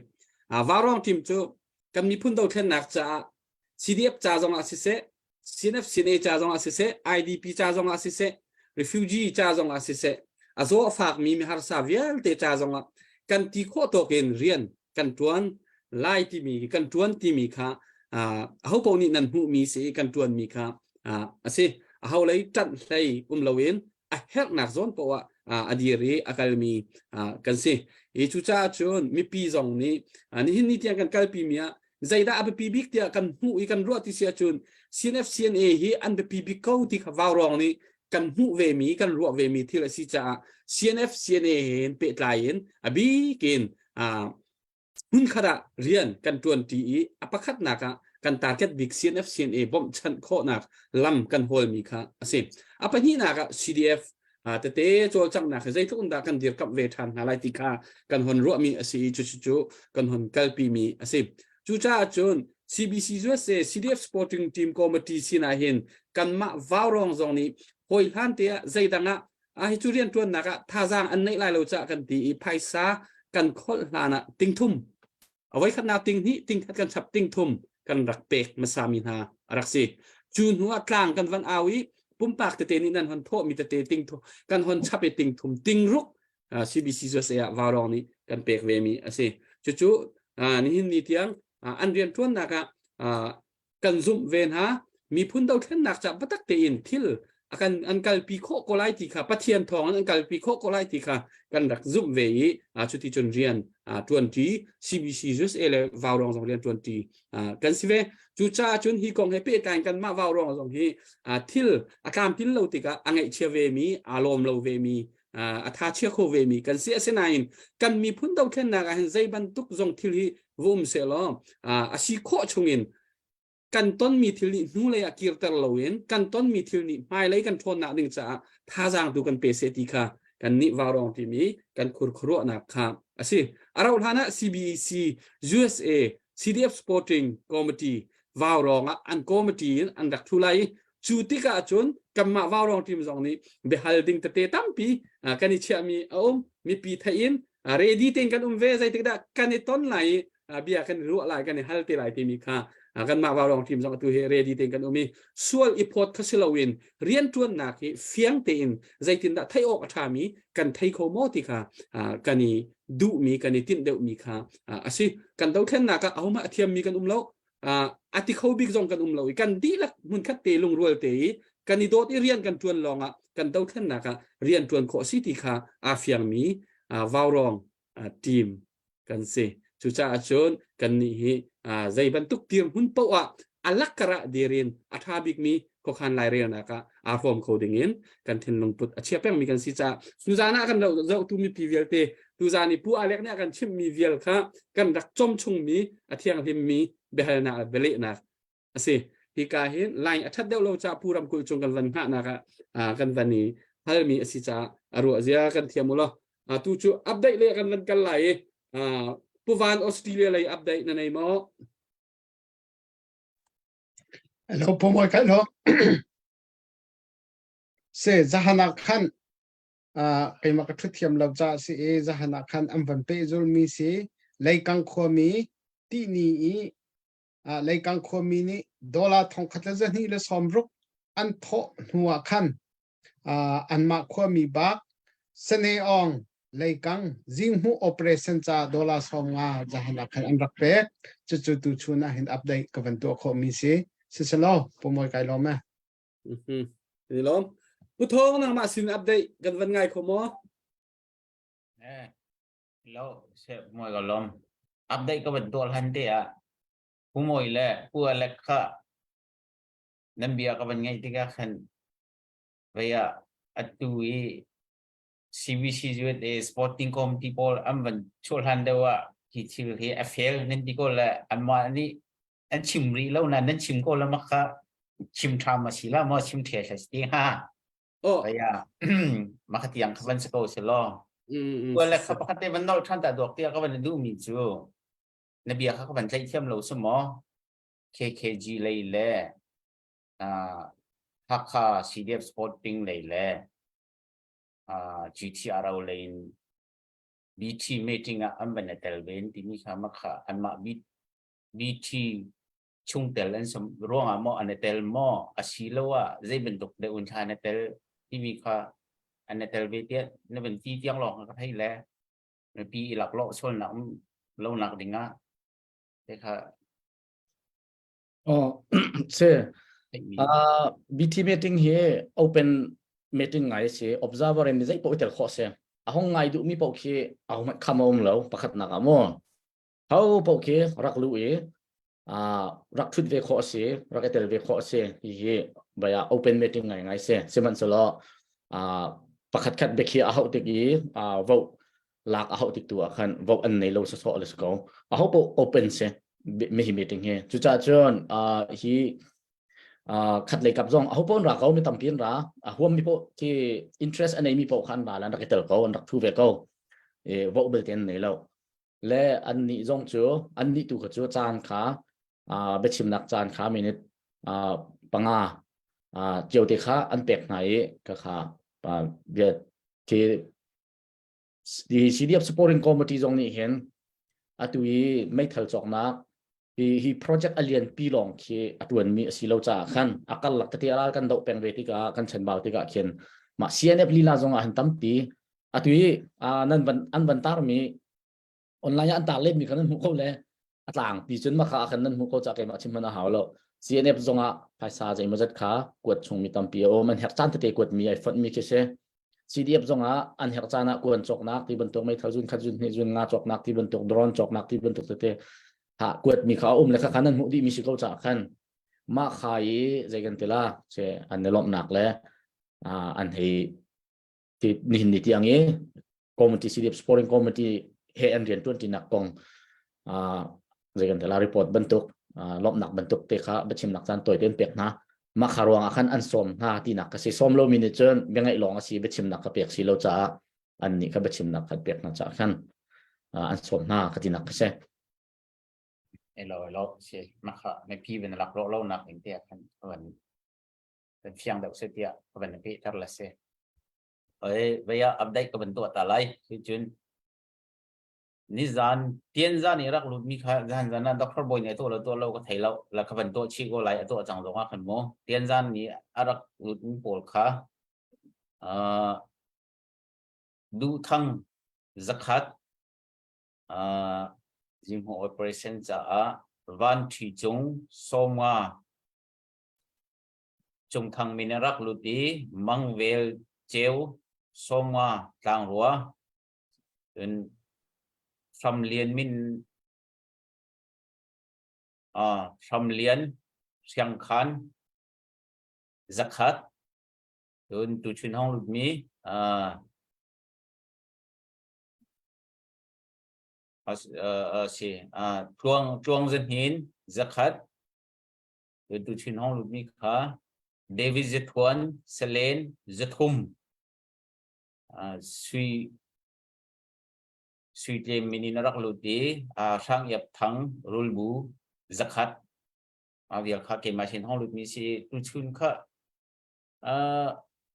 Vaurawng team cu kan miphun dothlennak caah CDF ca zong ah siseh, CNF CNA ca zong ah siseh, IDP ca zong ah siseh, refugee ca zong ah siseh, a zaw a fakmi miharsa vialte ca zong ah kan ti khawh tawk in rian kan tuan lai timi kan tuan timi kha aho paoh nih nan hmuhmi si kan tuanmi kha a si. Aho lei ṭanh hlei um loin a herhnak zawn poah ah a dir i a kalmi kan si. I cucaah cun mipi zong nih nihin ni tiang kan kalpi mi ah zeidah a biapi bik tiah kan hmuh i kan ruah ti si ahcun CNF CNA hi an biapi bik ko ti kha vaurawng nih kan hmuh ve mi kan ruah ve mi thil a si caah CNF CNA he pehtlai in a bik in hmunkhat ah rian kan ṭuanṭi i a pakhatnak ah kan target bik CNF CNA bawmhchanh khawhnak lam kan hawlmi kha a si. A pahnihnak ah CDF tete cawlcanghnak hi zeitluk in dah kan dirkamh ve ṭhan hna lai ti kha kan hon ruahmi a si i cucu kan hon kalpimi a si. Cucaah cun CBC USA CDF Sporting Team Committee sinah hin kanmah vaurawng zong nih hawi hlan te ah zeidang ah a hi cu rianṭuannak ah thazaang an neih lai lo caah kan ti i phaisa kan kholh hlan ah tingthum a voikhatnak ting hnih tingkhat kan chap tingthum kan rak pek hmasa mi hna a rak si cu hnu ah tlang kan van au i pumpak tete nih nan hon thawh mi tete ting kan hon chap i tingthum tingruk CBC USA ah vaurong nih kan pek ve mi a si cucu nihin ni tiang an rianṭuannak ah kan zumh ve hna miphun dothlennak ca biatak tein thil akan an kalpi khawh ko lai ti kha Pathian thawng in an kalpi khawh ko lai ti kha kan rak zumh ve i cuti cun rian ṭuanṭi CBC USA le Vaurawng zong rian ṭuanṭi kan si ve cucaah cun hi kong he pehtlai in kanmah Vaurawng zong hi thil a tlamtlin lo tikah a ngaihchia ve mi aa lawm lo ve mi a tha chia kho ve mi kan si asinain kan miphun dothlennak ah hin zei bantuk zong thil hi va um sehlaw a si khawh chungin kan tonmi thil nih hnulei ah kirter loin kan tonmi thil nih hmailei kan ṭhawnnak ding caah thazaang tu kan pe seh ti kha kan nih vaurawng timi kan khurkhuruahnak kha a si. A rauh hlan ah CBC USA CDF Sporting Committee vaurawng ah an committee in an rak ṭhu lai i Cu tikah cun kanmah Vaurawng team zong nih biahal ding tete tampi kan i chiahmi a um. Mipi theih in ready tein kan um ve. Zeitik dah kan i ton lai i bia kan i ruah lai, kan i hal te lai timi kha kanmah Vaurawng team zong atu hi ready tein kan um i sual i phawt kha si loin rianṭuannak hi fiang tein zeitindah theih awk a ṭhami kan thei kho maw ti kha kan i duhmi kan i tinh deuhmi kha a si. Kan dothlennak ah ahohmah a thiammi kan um lo. A ti kho bik zong kan um lo i kan dihlak hmunkhat te lungrual te i kan i dawt i rian kan ṭuan lawngah kan dothlennak ah rian ṭuan khawh si ti kha aa fiangmi Vaurawng team kan si. Cucaah cun kannih hi zei bantuk dirhmun paoh ah a lakkar ah dir in a ṭha bikmi khuakhan lairelnak ah aa hrawm kho ding in kan thinlung put a chia pengmi kan si caah tuzaan ah kan zohtu mipi vialte tuzaan i Pu Alek nih a kan chimhmi vial kha kan rak com chungmi a thianghlimmi biahalnak le bialehnak a si. Hika hin line a ṭhat deuh lo caah Pu Ramkulh cung kan van hngahnak ah kan van i halmi a si caah a ruah zia kan thiam u law tu cu update le kan van kal lai i Pu Van Australia lei update na nei maw? Hello, Pu Mawi Kai Lo. Se zahan ah khan keimah ka ṭhu thiam lo ca si i zahan ah khan an van pehzulmi si leikang khuami tihni i leikang khuami nih dollar thongkhat le zahnih le sawmruk an thawh hnu ah khan anmah khuami bak Sane-awng leikang zinghmuh operation ca dollar 50 zahan ah khan an rak pek. Cucu tuchun ah hin update ka van tuah khawhmi si. Siselaw, Pu Mawi kai lawm e. Ni lawm. Pu Thawng nangmah sin update kan van ngai kho maw? Eh, lo, se Mawi ka lawm. Update ka van tuah hlan te ah Pu Mawi le Pu Alek kha nan bia ka van ngaih tikah khan vei ah atu i CBC USA Sporting Committee pawl an van chuah hlan deuh ah hi thil hi a fail nan ti ko le anmah nih an chim rih lo na nan chim ko le mak kha chim ṭha ma si la maw chim ṭhe thla si ha Oh. vei ah maka tiang kha van si ko si law Kual le kha pakhat te van nolh ṭhan ta duak tiah ka van duh mi cu na bia kha ka van tlaih thiam lo si maw KKG lei le Hakha CDF Sporting lei le GTRO lei in BT meeting ah an van i tel ve timi kha makha anmah BT chungtel an sam ruangah maw an i tel maw asiloah zei bantuk deuh in thla an i tel timi kha an i tel ve tiah na van ti tiang lawng ka thei le mipi i laklawh sualnak lonak dingah te kha Oh, si. Uh, BT meeting hi open meeting ngai si. Observer in zei paoh tel khawh si. A hong ngai duh mi paoh khi a hong kham a um lo pakhat nak ah mu. Ho paoh khi rak lu i uh, rak thut ve khawh si, rak i tel ve khawh si. Hi hi baya open meeting ngai ngai si. Sihmanhsehlaw uh, pakhat khat biakhi a hauh tik i uh, vote lak a hauh tik tu ah khan vote an nei lo sawsawh le si ko a ho paoh open si mi hi meeting hi cucaah cun hi khat lei kap zong a ho paoh an ra ko mi tampi an ra a huam mi paoh khi interest a nei mi paoh kha an ra le an rak i tel ko an rak thu ve ko e vote belte an nei lo le an nih zong cu an nih tu kha cu caan kha biachimnak caan kha minute panga cio te kha an pek hna i ka kha bia khi Hi CDF Supporting Committee zong nih hin atu i meithal cawknak hi hi project a lian pi lawng khi a tuanmi a si lo caah khan a karlak tete a ral kan doh peng ve tikah kan chanbau tikah khin mah CNF lila zong ah hin tampi atu i nan van an van tarmi online ah an tar letmi kha nan hmuh kho le a tlang pi cun maka ah khan nan hmuh ko ca keimah chim hmanh a hau lo CNF zong ah phaisa zeimawzat kha kuat chungmi tampi a um an herh caan tete kuatmi ai fonhmi khi si CDF zong ah an herh caan ah kuan cawknak ti bantuk meithal zun khat zun hnih zun nga cawknak ti bantuk drone cawknak ti bantuk tete ha kuatmi kha a um le kha khan nan hmuh dihmi si ko ca khan mah kha i zei kan ti la che an i lawmhnak le an hei ti nihin ni tiang i committee CDF supporting committee he an rian tuan tinak kong zei kan tela report bantuk lawmhnak bantuk te kha biachimnak caan tawi tein pek hna mah kha ruang ah khan an sawm hna tinak ka si sawm lo mi nih cun biangaih lawng a si biachimnak ka pek si lo caah an nih kha biachimnak kha pek hna caah khan an sawm hna ka tinak ka si elo elo si makha me pi ben lak ro lo nak ing te khan van. Kan fiang deuh se tiah ka van pehter la si. Oi vaya update ka van tuah ta lai. Cun nizan tian zan i rak lut mi kha zan zan ah doctor boy nih a tuah lo tuah lo ka thei lo la ka van tuah chih ko lai a tuah cang zong ah khan mu tian zan ni a rak lut mi pawl kha uh, duh thang zakhat uh, zinghu operation caah van ṭhi cung sawmnga Cungthang min a rak lut i Mangvel ceu sawmnga tlangrua cun Hramlian min uh, Hramlian Hriangkhan zakhat cun tuchun hong lutmi uh, uh, si uh, tluang tluang zahnin zakhat Tuchin hong lutmi kha David Zathuan Salen Zathum Sui Sui Tlem min in a rak lut i Hrang Iap Thang Rulbu zakhat a vial kha keimah sin hong lutmi si tuchun kha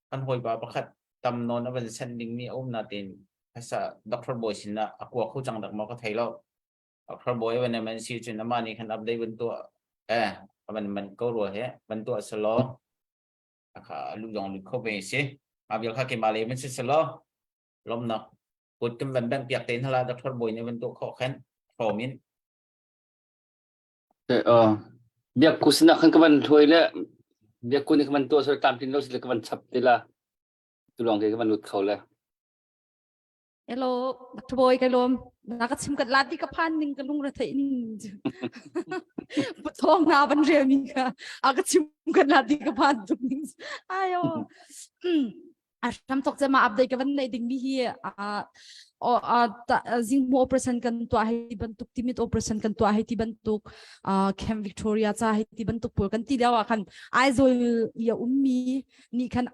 kan hawipa pakhat tam nawn a van send dingmi a um natin phaisa doctor bawi sin ah a kua kho cang dak maw ka thei lo. Doctor bawi van man si cun amah nih khan update van tuah eh van man ko rua he van tuah selaw akha lu zong lut kho ve si. A vial kha keimah le van si selaw lomnak kut kan van bang piak te hala doctor bawi nih van tuah khawh khan hrawm in Biak ku sinah khan ka van hluai le biak ku nih ka van tuah soi tlamtlin lo si le ka van chap te la tu lawng ke ka van lut kho le. Hello, Dr. Boy ka lawm. Na ka chim kat la ti ka phan ning ka lung ra thei ning. Thong na van rel mi kha a ka chim kat la ti ka phan tuk ning. Ayo. A ram tok ma update ka van nei ding mi hi a o a zing mu operation kan tua hei bantuk timit operation kan tua hei ti bantuk Camp Victoria cha hei ti bantuk pawl kan ti lio ah khan Aizawl ya ummi nih khan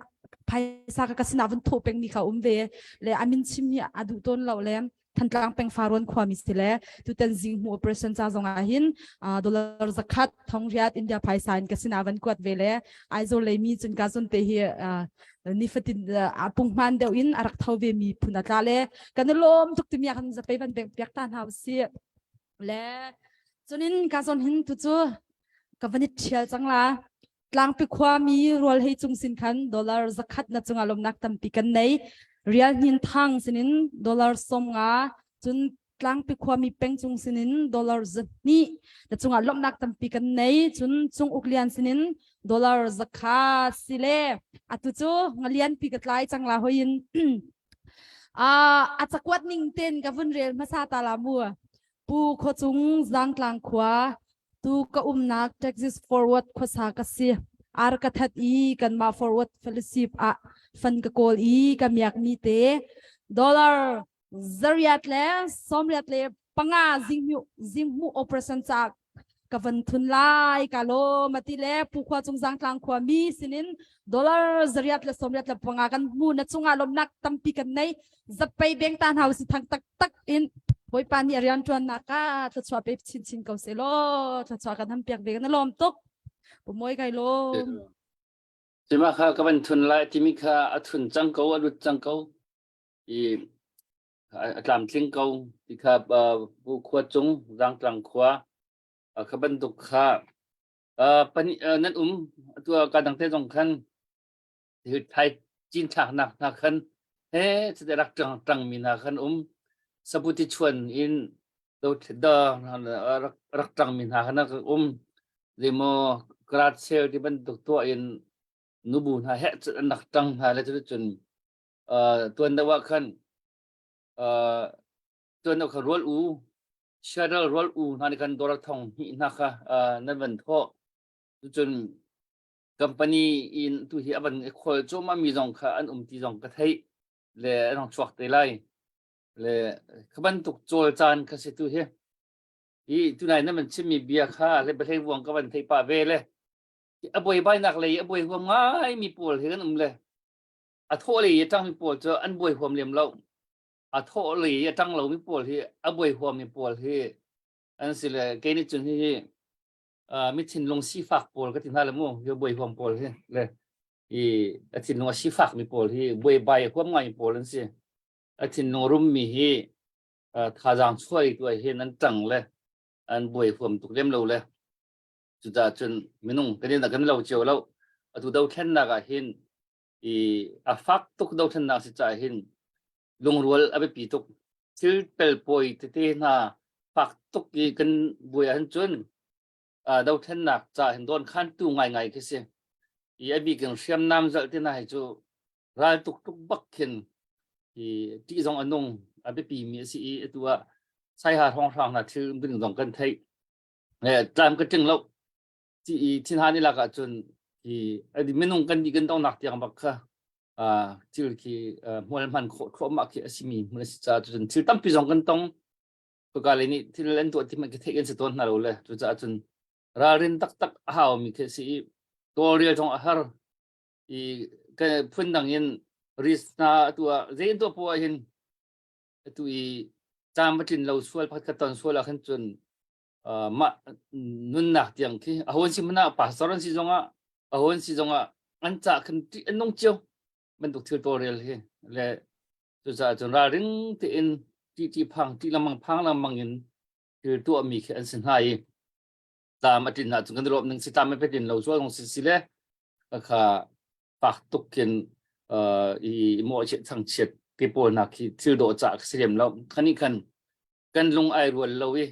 phaisa ka ka sinah van thawh peng mi kha um ve le amin chim hi a duh tawn lo le Thantlang peng Farwan khuami si le tutan zing hmu operation ca zong ah hin dollar zakhat thong riat India phaisa in ka sinah van kuat ve le Aizawl lei mi cun ka zon te hi nifatin punghman deuh in a rak tho ve mi phun a tla le kan lawm tuk timi ah kan zapei van bek piak ta hna si le cunin ka zon hin tu cu ka van i thial cang la Tlangpi khuami rual hei cung sin khan dollar zakhat na cungah lawmnak tampi kan nei. Rial Hnin Thang sinin dollar 50 cun Tlangpi khuami peng cung sinin dollar 200 na cungah lawmhnak tampi kan nei. Cun Cung Uk Lian sinin dollar 100 sile atu cu ngalian pi ka tlai cang la hoin a cakuat ning ten ka vun rel hmasa ta la mu Pu Khuacung Zangtlang khua Tu ka umnak Texas Forward khuasa ka si. Ar ka that i kanmah Forward Fellowship ah fan ka kawl i ka miakmi te dollar zariat le sawmriat le panga zinghmuh zinghmuh operation ca ka van thun lai ka lawm ati le pu khua cung zangtlang khua mi sinin dollar zariat le sawmriat le panga kan hmu na cungah lawmnak tampi kan nei zapei beng ta hna si thang tak tak in Bawipa nih a rian ṭuannak ah thluachuah pe chinchin ko seh law thluachuah kan ham piak ve kan lawm tuk pumawi kai lawm Cima kha ka van thun lai timi kha a thun cang ko a lut cang ko i a tlamtling ko ti kha bu khua cung zangtlang khua kha bantuk kha pani nan um atu ka dang te zong khan thai cinthlaknak hna khan he chite rak ṭang ṭangmi hna khan um sabuti chuan in do da rak rak ṭangmi hna khan rak um zeimaw karat sel ti bantuk tuah in nubu hna he an rak ṭang hna le cuticun tuan deuh ah khan tuan deuh kha rual u siaral rual u hna nih khan dawr thong hnih hna kha nan van thawh cucun Company in tu hi a van i khawl cuahmah mi zong kha an um ti zong ka theih le an hong chuak te lai. Le kha bantuk cawl caan kha si tu hi. Hi tunai na man chimmi bia kha le biahlei vuang ka van theih pah ve le a buaibainak lei a buai huam ngai mi pawl hi kan um le a thawh lei i a ṭang mi pawl cu an buai huam lem lo. A thawh lei i a ṭang lo mi pawl hi a buai huam mi pawl hi an si le kei nih cun hihi mi thinlung sifak pawl ka ti hna le mu yo buai huam pawl hi le. I a thinlung a sifak mi pawl hi buaibai a huam ngai pawl an si. A thinlung rum mi hi thazaang chuai tu ah hin an ṭang le an buai huam tuk lem lo le cucaah cun minung kan in kan lo cio lo. Atu dothlennak ah hin i a fak tuk dothlennak si caah hin lungrual a biapi tuk. Thil pelpawi tete hna fak tuk i kan buai ahhin cun dothlennak ca hin dawnkhantu ngaingai khi si. I a bik in hriamnam zalh te hna hi cu ral tuk tuk bak khin hi ṭih zong a nung a biapi mi a si i atu ah Saiha hrawnghrang hna thil ding zong kan theih. Tlam ka tling lo. Ti i thinhan i lak ahcun hi minung kan nih kan donghnak tiang bak kha thil khi hmual hman khawh thluahmah khi a simi hmun a si caah cun thil tampi zong kan tong. Cuka lei nih thil an tuah ti hmanh khi theih kan si tawn hna lo le cucaah cun ralrin taktak a haumi khi a si i tawlrel zong a har i phundang in risk hna atu ah zei an tuah poah ah hin atu i caan va tlin lo sual pakhat khat ton sual ah khan cun mah nunnak tiang khi a hawn si hmanh ah pastor an si zongah a hawn si zongah an cah khan ṭih an nung cio bantuk thil tawlrel hi le cucaah cun ralring tein ṭih phang ṭih lengmang phang lengmang in thil tuahmi khi an si hna i tlam a tlin ahcun kan i lawm ning si tlam a tlin lo sual zong si si le kha fak tuk khin i mawhchiat thangchiat te pawl nak khi thil dawh cah si lem lo khani khan kan lung ai rual lo i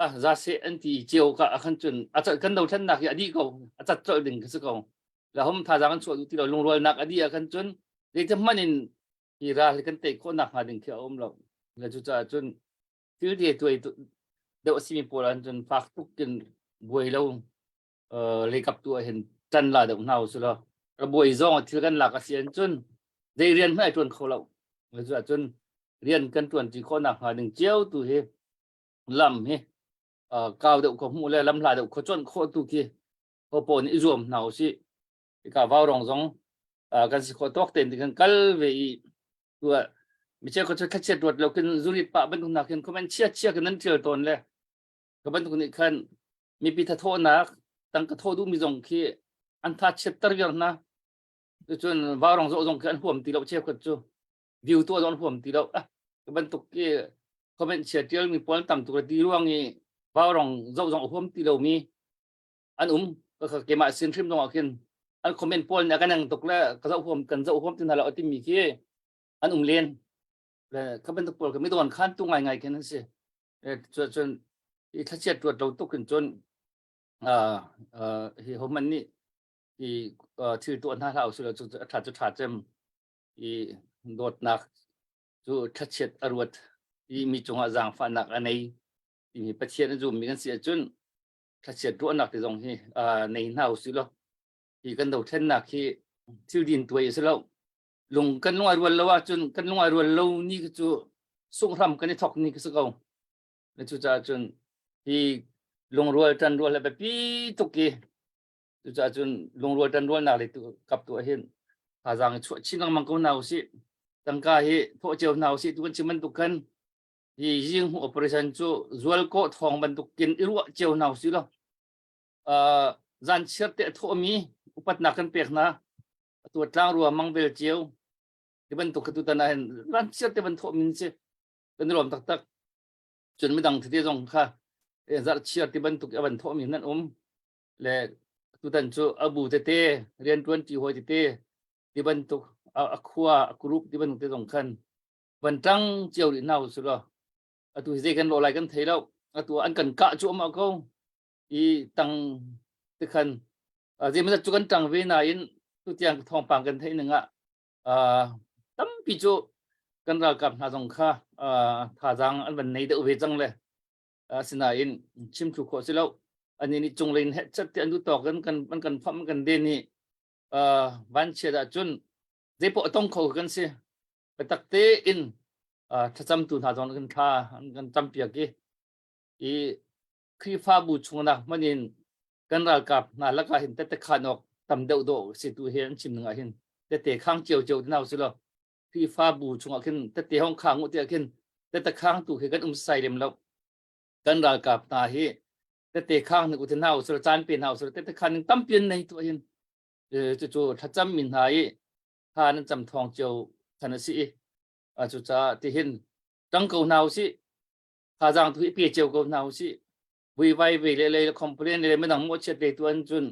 ah za se an ti cio ka khan cun a kan dothlennak hi a dih ko a cat colh ding khi si ko la hom thazaang an chuah duh ti lo lungrualnak a dih ah khan cun zeiti hmanh in hi ral hi kan tei khawh nak hnga ding khi a um lo le cucaah cun thil te tuai deuh a simi pawl an cun fak tuk in buai lo leikap tu ah hin ṭan la deuh hna usih law a buai zong thil kan lak a si an cun zei rian hmanh ai ṭuan kho lo cucaah cun rian kan ṭuan ṭi khawh nak hnga ding cio tu hi lam hi kau deuh kho hmuh le lam hla deuh kho cuanh khawh tu khi hopo nih i zuam hna usih hika vaurong zong kan si khawh tawk tein kan kal ve i tua micheu ko cu thlachiat ruat lo kin zurit pah bantuk nak hin comment chia chia kan nan tial tawn le ka bantuk nih khan mipi thathawhnak tangka thawh duhmi zong khi an tha chiatter viar hna cun vaurong zawh zong khi an huam ti lo cheukhat cu view tuah zong an huam ti lo ah ka bantuk ki comment chia tial mi pawl tam tuk ti ruang i vaurong zoh zong a huam ti lo mi an um ka keimah sin hrim zong ah khin an comment pawl nih a kan eng tuk le ka zoh huam kan zoh huam ti hna lo a timi khi an um len le ka bantuk pawl ka mi don khan tu ngai ngai khin an si cun i thlachiat ruat lo tuk in cun hi homan nih i thil tuah hna hlah usih law cu a ṭha cu ṭha cem i dawtnak cu thlachiat a ruat i mi cungah zaangfahnak a nei timi Pathian a zummi kan si ahcun thlachiat ruahnak ti zong hi nei hna usih law hi kan dothlennak hi thil din tuai a si lo lung kan lung ai rual lo ahcun kan lung ai rual lo ni cu sunghram kan i thok ni khi si ko na cucaah cun hi lungrual ṭanrual le biapi tuk i cucaah cun lungrual ṭanrualnak lei tu kap tu ah hin thazaang i chuah chin lengmang ko hna usih tangka hi thawh cio hna usih tu kan chim bantuk khan hi zinghmuh operation cu zualkawh thawng bantuk kin i ruah cio hna usih law zan chiar te a thawhmi upatnak kan pek hna atu tlang rua mang vel cio ti bantuk ka tutan ah hin zan chiar te ban thawh min si kan i lawm taktak cun midang tete zong kha zarh chiar ti bantuk a van thawhmi nan um le tutan cu abu tete riantuan ti hawi tete ti bantuk a khua a group ti bantuk te zong khan van tang cio rih hna usih law atu hi zei kan lawh lai kan thei lo atu an kan kah cu ama ko i tang te khan zeimawzat cu kan tang ve nain tutiang thawngpang kan theih ning ah tampi cu kan ralkap hna zong kha thazaang an van nei deuh ve cang le asinain chim thlu khawh si lo ani nih cunglei in heh te an duh tawk in kan an kan pham kan den hi van chiat ahcun zeipoh a tong kho kan si biatak tein thlacamtu hna zong kan thla an kan campiak i i Khrihfabu chungnak hmanh in kan ralkap hna lakah hin tete khan awk tam deuh dawh si tu hi an chim ning ah hin tete khang cio cio te nau si lo Khrihfabu chungah khin tete hong khang u tiah khin tete khang tu khi kan um sai lem lo kan ralkap hna hi tete khang nik u te nau si lo caan pe nau si lo tete khan ning tampi an nei tu hin. Cucu thlacam mi hna i thla nan cam thawng cio khan a si i cucaah tihin ṭang ko hna usih thazaang tu hi pe cio ko hna usih vuivai ve le lei complain le midang mawhchiat le tu an cun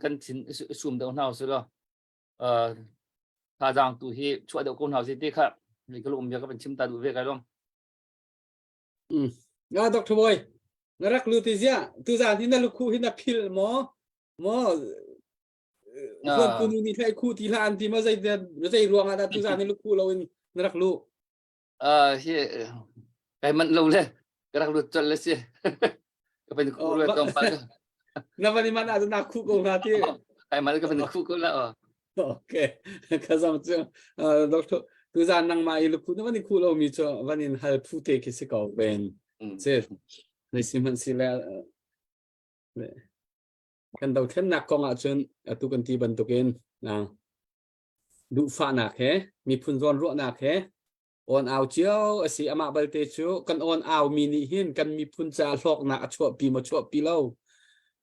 kan thin sum deuh hna usih law thazaang tu hi chuah deuh ko hna usih ti kha ka lung bia ka van chim ta duh ve kai lom. Nga Dr. Boy, na rak lu ti zia tu zan hi na lukhu hi na phil maw maw Huan punu ni thlai khu ti hlah an ti ma zei zei ruang ah dah tu zan hi lukhu lo in na rak lu Hi kai manh lo le ka rak lut colh le si ka van khu le tong pa na van i man ah na khu ko hna ti kai man ka van khu ko la Okay ka zam chu doctor tu zan nang ma i lukhu na van i khu lo mi chu van in hal phu te khi si ko ben se nei si man si le Kan dothlennak kong ahcun atu kan ti bantukin duhfahnak he miphun zawnruahnak he awn au cio a si. Amah balte cu kan awn au mi nih hin kan miphun caah hlawknak a chuahpi maw chuahpi lo,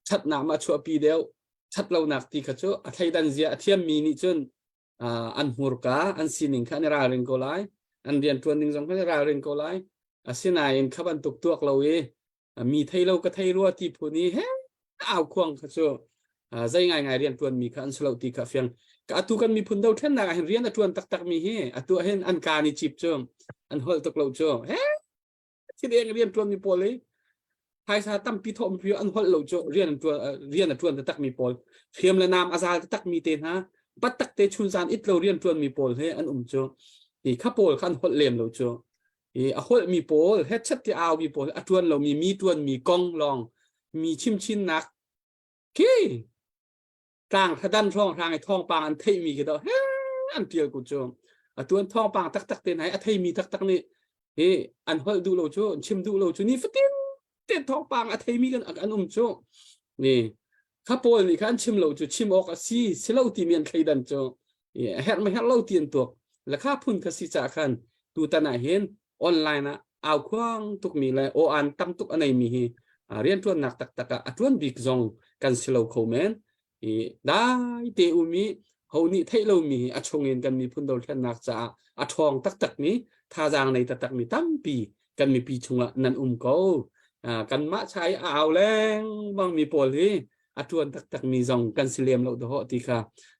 ṭhatnak ma a chuahpi deuh, ṭhatlonak ti kha cu a thleidan zia a thiammi nih cun an hmurka an sining kha an i ralring ko lai. An rianṭuan ning zong kha an i ralring ko lai. Asinain kha bantuk tuak lo i mi thei lo ka thei rua ti phun i he au khuang kha cu zei ngai ngai rian tuan mi kha an si lo ti kha fiang ka atu kan miphun do thennak ah hin rian a tuan taktak mi hi atu ah hin an ka ni chip cu an holh tuk lo cu he thil eng rian tuan mi pawl hi phaisa tampi thawh mi an holh lo cu rian tuan rian a tuan taktak mi pawl hriam le nam a zal taktak mi te hna bat tak te chun zan it lo rian tuan mi pawl he an um cu i kha pawl kha an holh lem lo cu i a holhmi pawl hetchet ti aumi pawl a ṭuan lomi mi ṭuanmi kong lawng mi chimchinnak khi tlang thladan hrawnghrang i thawngpang an theihmi khi do he an ṭial ku cu a tuan thawngpang taktak te hna a theimi taktak nih hi an holh duh lo cu an chim duh lo cu ni fatin te thawngpang a theimi kan an um cu ni kha pawl nih kha an chim lo cu chim awk a si si lo timi an thleidan cu a herh ma herh lo ti an tuak le kha phun kha si ca khan tutan ah hin online ah au khuang tukmi le aw an tam tuk a neimi hi rianṭuannak taktak ah a ṭuan bik zong kan si lo kho men i dai te umi ho nih theih lomi hi a chungin kan miphun dothlennak caah a ṭhawng taktakmi thazaang nei taktakmi tampi kan mipi chungah nan um ko kanmah chai a au lengmang mi pawl hi a ṭuan taktakmi zong kan si lem lo dawh ti kha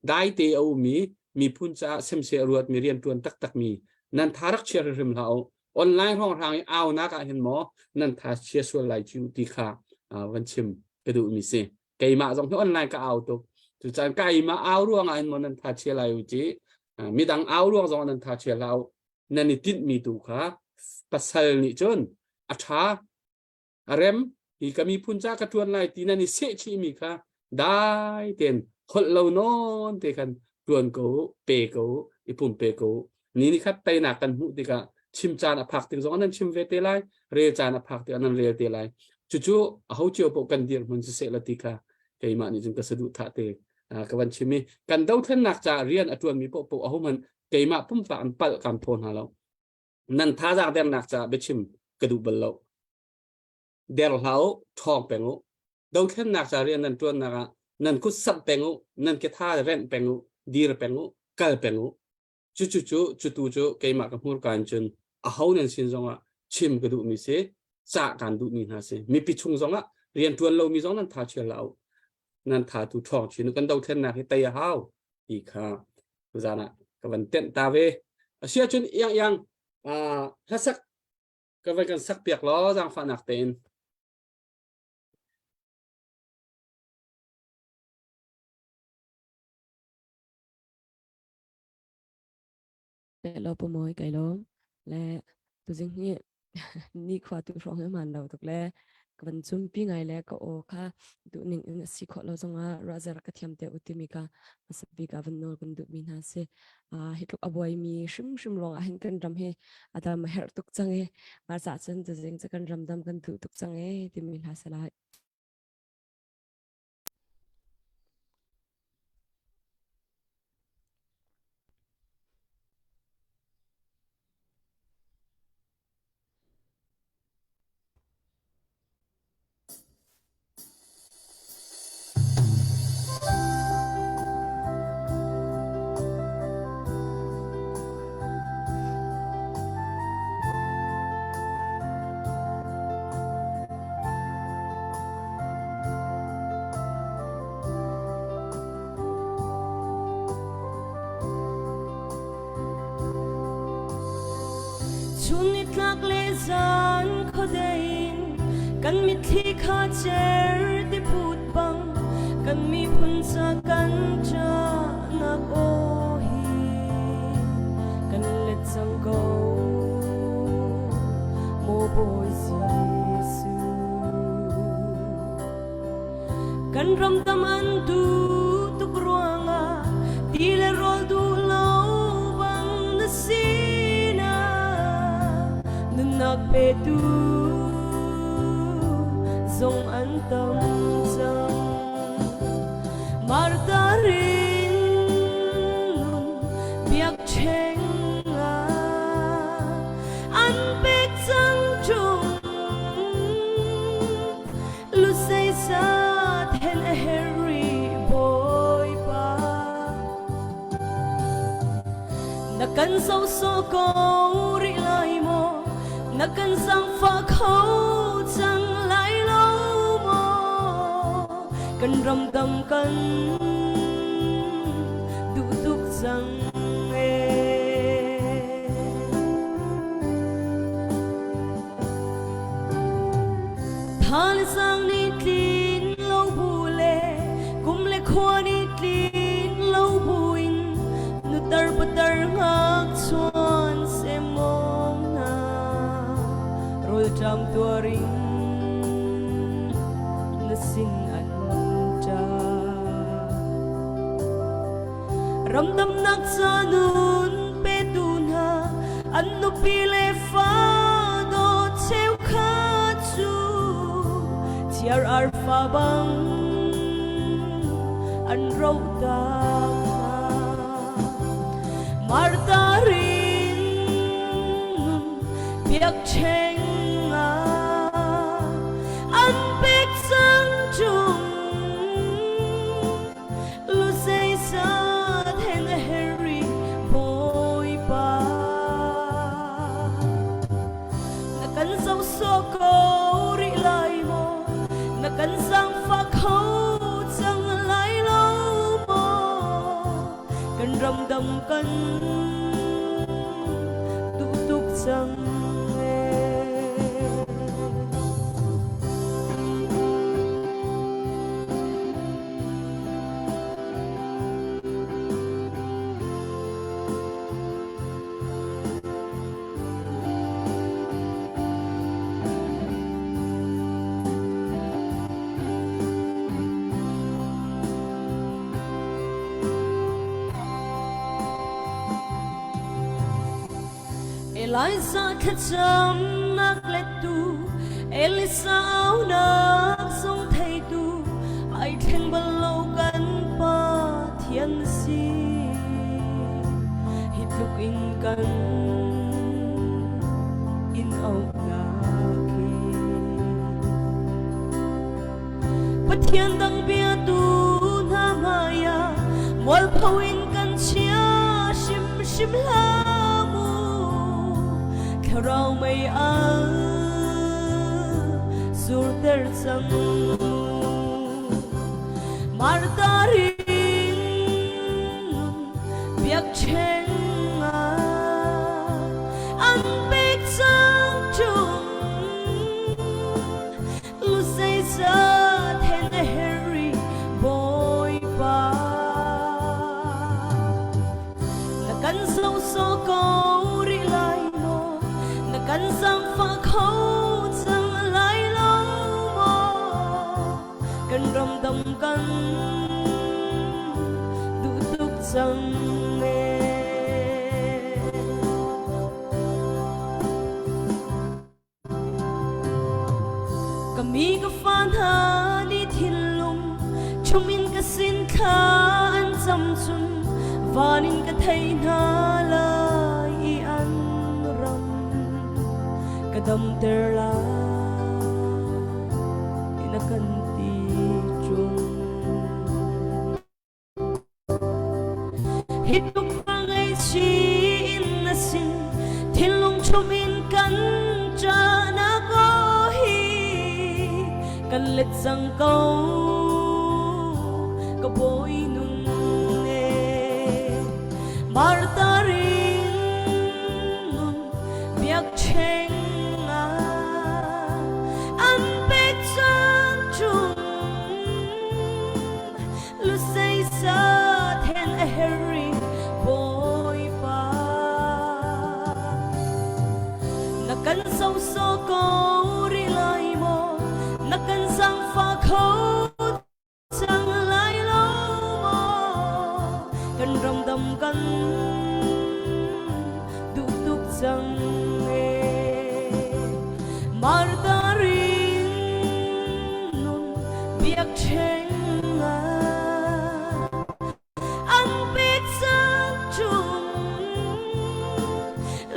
dai te a ummi miphun caah semse a ruatmi rian ṭuan taktakmi nan tha rak chia hrimhrim hlah u online hrawnghrang i aunak ah hin maw nan tha chia sual lai cu ti kha van chim ka duhmi si keimah zong hi online ka au tuk cucaan keimah au ruangah hin maw nan tha chia lai u ci midang au ruang zong nan tha chia hlah u nan i tinhmi tu kha pasal nih cun a ṭha a rem hi ka miphun ca ka ṭuan lai ti nan i sehchihmi kha dai tein holh lo nawn te khan ṭuan ko pe ko i pum pe ko ni ni khat teinak kan hmuh tikah chim caan a phak tik zong nan chim ve te lai rel caan a phak tikah nan rel te lai cucu a ho cio paoh kan dirhmun siseh la ti kha keimah nih cun ka saduhthah te ka van chim i kan dothlennak caah rian a ṭuanmi paohpaoh ahohmanh keimah pumpak an palh kan phaw hna lo nan thazaang dernak caah biachim ka duh bal lo der hlah u ṭhawng peng u dothlennak ca rian nan ṭuannak ah nan kut samh peng u nan ke tha renh peng u dir peng u kal peng u cu cu cu cu tu cu keimah ka hmurka in cun aho nan sin zongah chim ka duhmi si cah kan duhmi hna si mipi chung zongah rian ṭuan lomi zong nan tha chia hlah u nan tha tu ṭhawng chin u kan dothlennak hi tei a hau ti kha zan ah ka van tenh ta ve asia cun iang iang hlasak ka van kan sak piak law zaangfahnak tein Le lo pu mawi kai lawm le tuzing hi ni khua tu hrawng hi man lo tuk le ka van chum pi ngai le ka aw kha duh ning in a si khawh lo zongah ruahzer ka thiam te u timi ka hmasa bik ah van nawl kan duh mi hna si hi tluk a buai mi hrimhrim ruang ah hin kan ram hi a dam a herh tuk cang i mah cah cun tuzing cu kan ram dam kan duh tuk cang e timi hna si lai. Chun nitlak le zan khuadei in kan mitthli kha cer ti phut bang kan miphun ca kan ṭahnak aw hi kan let cang ko maw Bawi Jesuh. Kan ram dam an duh tuk ruangah ti le rawl duh lo bang na sinah nunnak petu zong an tam cang. Martha rin nun biakṭheng ah an pek cang ṭung. Lusei sa then a herh Bawipa. Na kan zohsawh ko rih lai maw? Na kan zaangfah kho cang lai lo maw? Kan ramdam kan duh tuk cang ee. Thansang nih tlin lo bu le kum le khua nih tlin lo buin nutar patar ngak chuan semong hna rawlṭam tuarin na sin an ṭa. Ramdamnak ca nun petu hna an nupi le fa dawt cheukhat cu thiar arfa bang an roh tak hna. Martha rin nun biakṭheng ah an pek cang ṭung. Lusei sa then a herh Bawipa. Na kan zohsawh ko rih lai maw? Na kan zaangfah kho cang lai lo maw? Kan ramdam kan duh tuk cang ee. Eliza thlacamnak lettu Elisa aunak zong theitu ai thleng bal lo kan Pathian si hi tluk in kan in auhnak hi Pathian dang biatu hna hmai ah mualpho in kan chia hrimhrim hlah mu. Thlarau mei ah surter cang mu. Martha rin biakṭheng ah an pek cang ṭung. Zeizat he na herh Bawipa? Na kan zohsawh ko rih lai maw? Na kan zaangfah kho cang lai lo maw? Kan ramdam kan duh tuk cang ee. Ka mi ka fa hna nih thinlung chungin ka sin thla an cam cun van in ka thei hna lai i an ram ka damter lai na kan ti ṭung. Hi tluk ngaihchih in na sin thinlung chum in kan ṭahnak aw hi kan let cang ko ka bawi nun e Martha rin nun biakṭheng. Kan soso ko rih lai maw? Na kan zaangfah kho cang lai lo maw? Kan ramdam kan duh tuk cang ee. Martha rin nun biakṭheng ah an pek cang ṭung.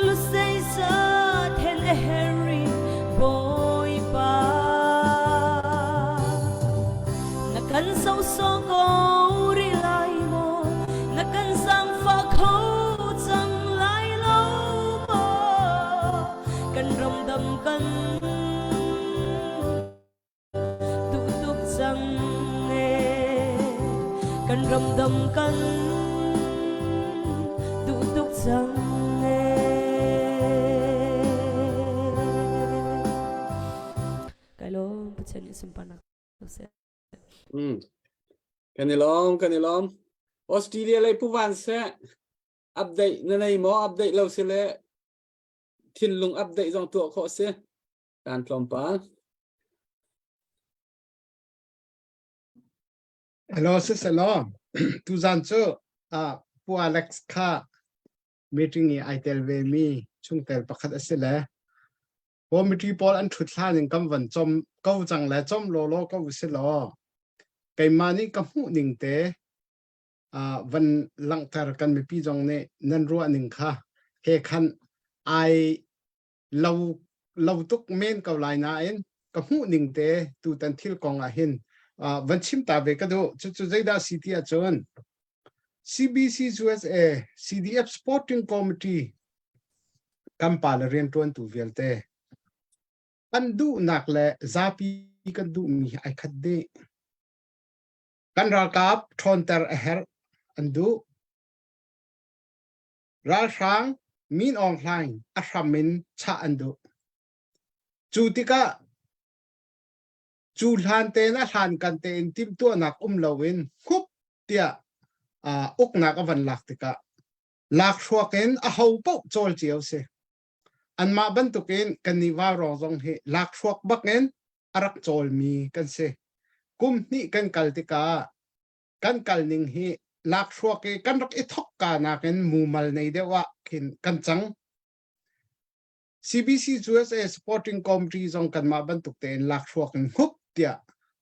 Lusei sa then a Harry Bawipa. Na kan soso ko rih lai maw? Na kan zaangfah kho cang lai lo maw? Kan ramdam kan duh tuk cang ee. Kan ramdam kan duh tuk cang ee. Kai lawm Pathian nih sunparnak seh. Mm. Kan i lawm, kan i lawm. Australia lei pu van seh. Update na nei maw? Update lo si le thinlung update zong tuah khawh si. Kan tlawmpal. Hello, sis hello. Tuzan cu uh, Pu Alex kha meeting i ai tel ve mi chungtel pakhat a si le committee pawl an ṭhut hlan in kan van com ko cang le com lawlaw ko si law keimah nih ka hmuh ning te uh, van langhter kan mipi zong nih nan ruah ning kha he khan ai lo lo tuk men ko lai nain ka hmuh ning te tutan thil kong ah hin uh, van chim ta ve ka duh cucu zeidah si ti ahcun CBC USA CDF Sporting Committee kan pa le rianṭuantu vialte kan duhnak le zapi kan duhmi hi ai khat dih. Kan ralkap ṭhawnter a herh an duh. Ralhrang Min Aung Hlaing a hram in chah an duh. Cu tikah cu hlan tein a hlan kan tein timhtuahnak um loin hup tiah uh, uknak a van lak tikah lakhruak in aho paoh cawl cio si. Anmah bantukin kannih vaurawng zong hi lakhruak bakin a rak cawlmi kan si. Kum hnih kan kal tikah kan kal ning hi lakhruak i kan rak i thok ka nakin mumal nei deuh ah khin kan cang. CBC USA Supporting Committee zong kanmah bantuk tein lakhruak in hup tiah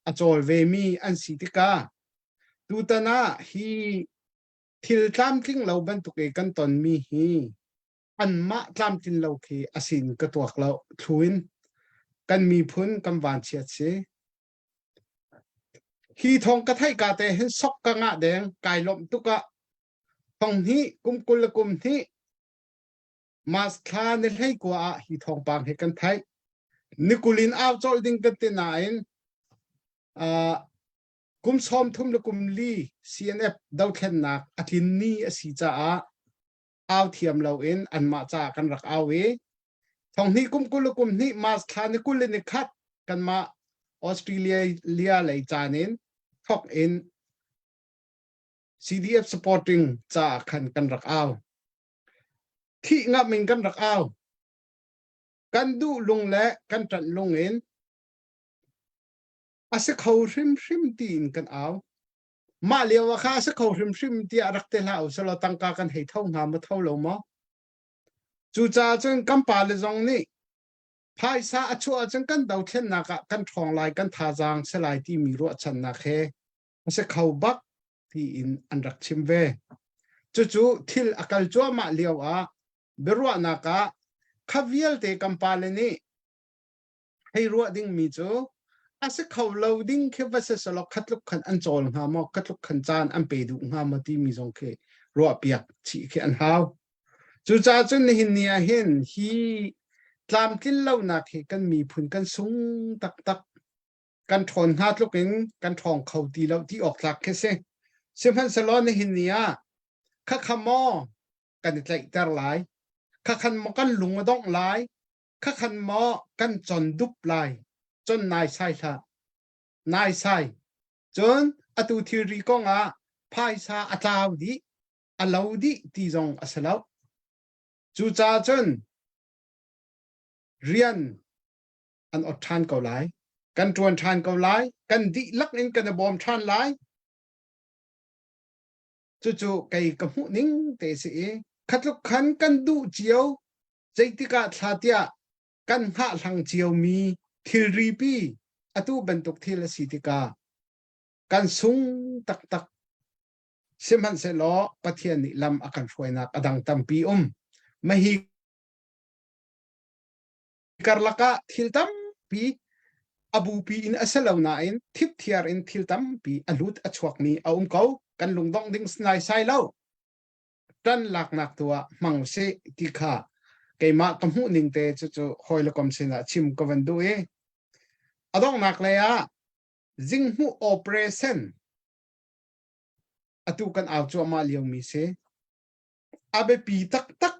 a cawl vemi an si tikah tutan ah hi thil tlamtling lo bantuk i kan tonmi hi anmah tlamtlin lo khi a sin ka tuak lo thluin kan miphun kan vanchiat si hi thong ka theih ka te hin sok ka ngah deng kai lawmh tuk ah thong hnih kum 20 le kum hnih mas thla ni hlei kua ah hi thawngpang hi kan theih nikulin au cawlh ding kan ti nain uh, Kum 33 le kum li CNF dothlennak a tlin ni a si caah au thiam loin anmah caah kan rak au i thonghnih kum 20 le kum hnih March thla ni 20 le ni khat kanmah Australia lei caan in thok in CDF supporting caah khan kan rak au. Thih ngam in kan rak au. Kan duh lung le kan ṭanh lung in a si kho hrimhrim tiin kan au. Mah lio ah kha a si kho hrimhrim tiah rak ti hlah usalaw tangka kan hei tho hnga maw tho lo maw? Cucaah cun kan pale zong nih phaisa a chuah ahcun kan dothlennak ah kan ṭhawng lai, kan thazaang si lai timi ruahchannak he a si kho bak tiin an rak chim ve. Cucu thil a kal cuahmah lio ah biaruahnak ah kha vialte kan pale nih hei ruah dingmi cu a si kho lo ding khi va si selaw khatluk khan an cawl hnga maw khatluk khan caan an pe duh hnga maw timi zong khi ruahpiak chih khi an hau. Cucaah cun nihin ni ah hin hi tlamtlin lonak hi kan miphun kan sung taktak kan ṭhawn hnga tluk in kan ṭhawng kho ti lo ti awk tlak khi si. Sihmanhsehlaw nihin ni ah khakha maw kan i tlaihter lai khakhan maw kan lung a dongh lai khakhan maw kan con dup lai con naisai hlah naisai cun atu thilri kong ah phaisa a tlau dih a lo dih ti zong a si lo cucaah cun Rian an ot ṭhan ko lai. Kan ṭuan ṭhan ko lai. Kan dihlak in kan i bawm ṭhan lai. Cucu kei ka hmuh ning te si i khatluk khan kan duh cio zeitik ah thla tiah kan hngahhlang ciomi thilri pi atu bantuk thil a si tikah kan sung taktak. Sihmanhsehlaw Pathian nih lam a kan hruainak a dang tampi um. Mahi karlak ah thil tampi a bupi in a si lo nain thipthiar in thil tampi a lut a chuakmi a um ko. Kan lungdongh ding naisai lo. Ṭan laknak tu ah hmang usih ti kha keimah ka hmuh ning te cucu hawi le kom sinah chim ka van duh i a donghnak lei ah zinghmuh operation atu kan au cuahmah liomi si. A biapi taktak.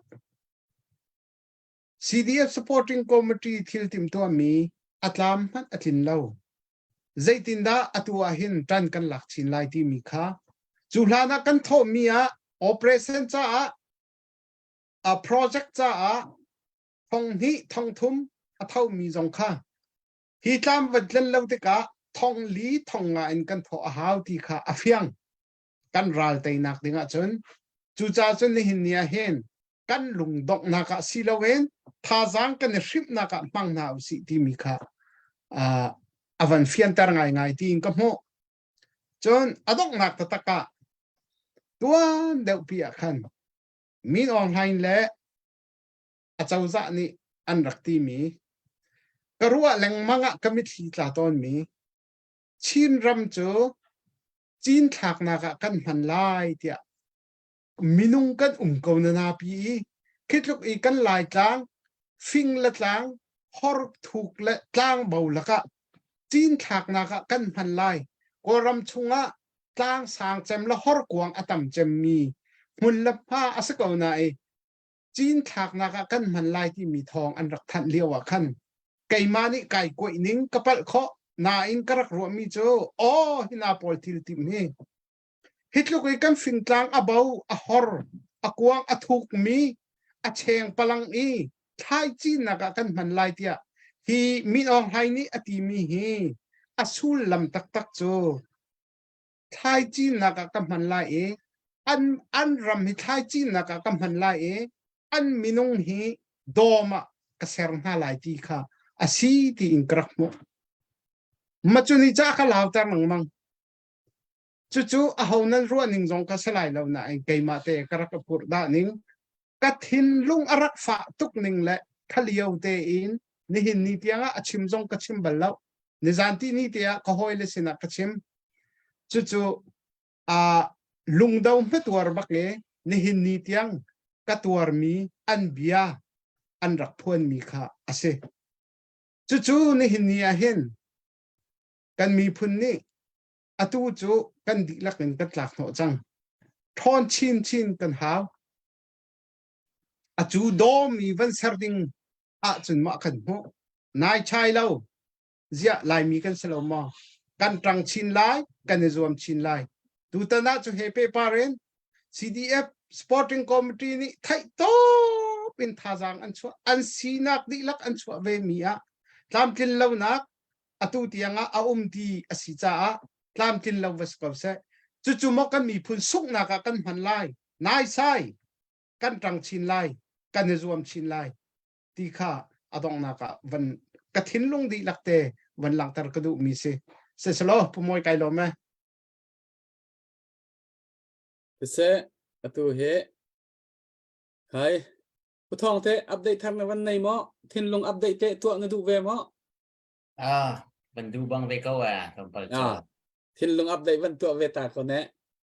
CDF Supporting Committee thil timhtuahmi a tlam hmanh a tlin lo. Zeitindah atu ah hin ṭan kan lak chin lai timi kha cu hlan ah kan thawhmi ah operation caah a project caah thong hnih thong thum a thomi zong kha hi tlam van tlen lo tikah thong li thong nga in kan thawh a hau ti kha a fiang kan ral teinak ding ahcun cucaah cun nihin ni ah hin kan lungdonghnak ah si loin thazaang kan i hrimhnak ah hmang hna usih timi kha a van fianter ngaingai tiin ka hmuh. Cun a donghnak taktak ah tuan deuhpi ah khan Min Aung Hlaing le acozah nih an rak timi ka ruah lengmang ah ka mitthli tla tawnmi Chinram cu cinthlaknak ah kan hman lai tiah minung kan um ko na napi i khi tluk i kan Laitlang fing le tlang hor thuk le tlangbo lakah cinthlaknak ah kan hman lai. Kawlram chungah tlang sang cem le horkuang a tam cemmi hmun le hma a si ko na i cinthlaknak ah kan hman lai timi thawng an rak thanh lio ah khan keimah nih kai kuaih ning ka palh khawh nain ka rak ruahmi cu aw hina pawl thil tim hi Hi tluk i kan fingtlang a bo, a hor, a kuang a thukmi, a cheng palang i thlaicinnak ah kan hman lai tiah hi Min Aung Hlaing nih a timi hi a sullam taktak cu thlaicinnak ah ka hman lai i an, an ram hi thlaicinnak ah ka hman lai i an minung hi dawm ah ka ser hna lai ti kha a si tiin ka rak hmuh. Macuni ca ka lauter lengmang. Cucu aho nan ruah ning zong ka si lai lo nain keimah te ka rak purh dah ning ka thinlung a rak fah tuk ning le thalio tein nihin ni tiangah a chim zong ka chim bal lo. Nizan ti ni te ah ka hawile sinah ka chim. Cucu a lungdo hmatuar bak i nihin ni tiang ka tuarmi an bia an rak phuanmi kha a si. Cucu nihin ni ah hin kan miphun nih atu cu kan dihlak in kan tlak hnawh cang. Ṭhawn chinchin kan hau. Acu dawmi van ser ding ahcun mah kan hmuh. Nai chai lo. Ziah Laimi kan si lo maw? Kan ṭang chin lai, kan i zuam chin lai. Tutan ah cu he pehpar in CDF Sporting Committee nih theih tawp in thazaang an chuah. An sinak dihlak an chuah ve mi ah tlamtlin lonak atu tiangah a um ti a si caah tlamtlin lo va si ko seh. Cucu maw kan miphun sunghnak ah kan hman lai, naisai kan ṭang chin lai, kan i zuam chin lai ti kha a donghnak ah van ka thinlung dihlak te van langhter ka duhmi si. Siselaw, Pu Mawi kai lawm e. Siseh, atu hi hai Pu Thawng te update thar na van nei maw? Thinlung update te tuah na duh ve maw? Ah, van du bang ve ko eh, tlawmpal cu. Ah, thinlung update van tuah ve ta ko ne.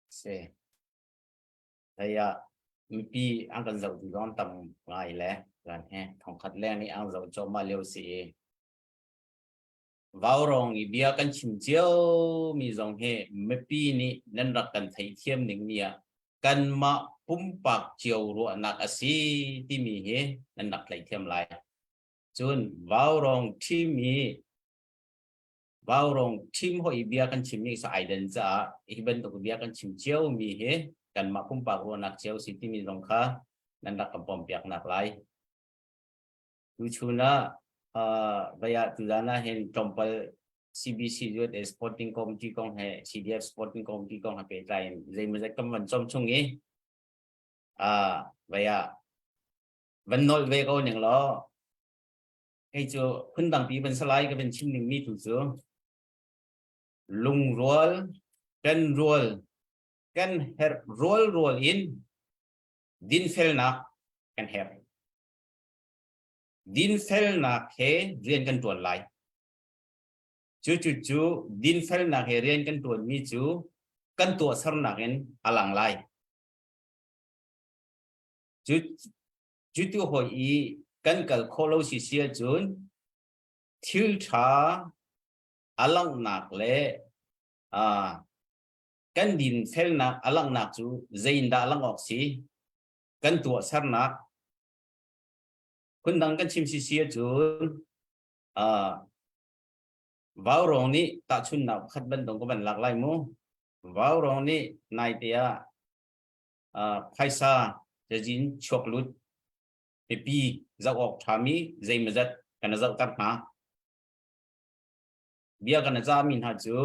Si. Hei ah, mipi an kan zoh tu zong tam ngai le kan he thongkhat leng nih an zoh cuahmah lio si i Vaurawng i bia kan chim cio mi zong hi mipi nih nan rak kan theithiam ning ni ah kanmah pumpak cio ruahnak a si timi hi nan rak tlaithiam lai. Cun vaurawng ṭhim i vaurawng ṭhim hoi bia kan chimmi sa ai den caah hi bantuk bia kan chim cio mi hi kanmah pumpak ruahnak cio si timi zong kha nan rak kan pompiak nak lai. Tuchun ah vaya tuzan ah hin tlawmpal CBC USA Sporting Committee kong he CDF Sporting Committee kong he pehtlai in zeimawzat kan van cawm chung i vaya van nolh ve ko ning law kei cu phundang pi van salai ka van chim ning mi tu cu lungrual kan rual kan herh rual rual in dinfelnak kan herh. Dinfelnak he rian kan tuan lai. Cu cu cu dinfelnak he rian kan tuan mi cu kan tuahsernak in a lang lai. Cu cu tu hoi i kan kal khawh lo si si ahcun thil tha a langhnak le kan dinfelnak a langhnak cu zeiindah langh awk si? Kan tuahsernak phundang kan chim sisi ahcun Vaurawng nih tahchunhnak pakhat bantuk ka van lak lai mu. Vaurawng nih naite ah phaisa cazin chuak lut mipi zoh awk ṭhami zeimawzat kan zohter hna. Bia kan cahmi hna cu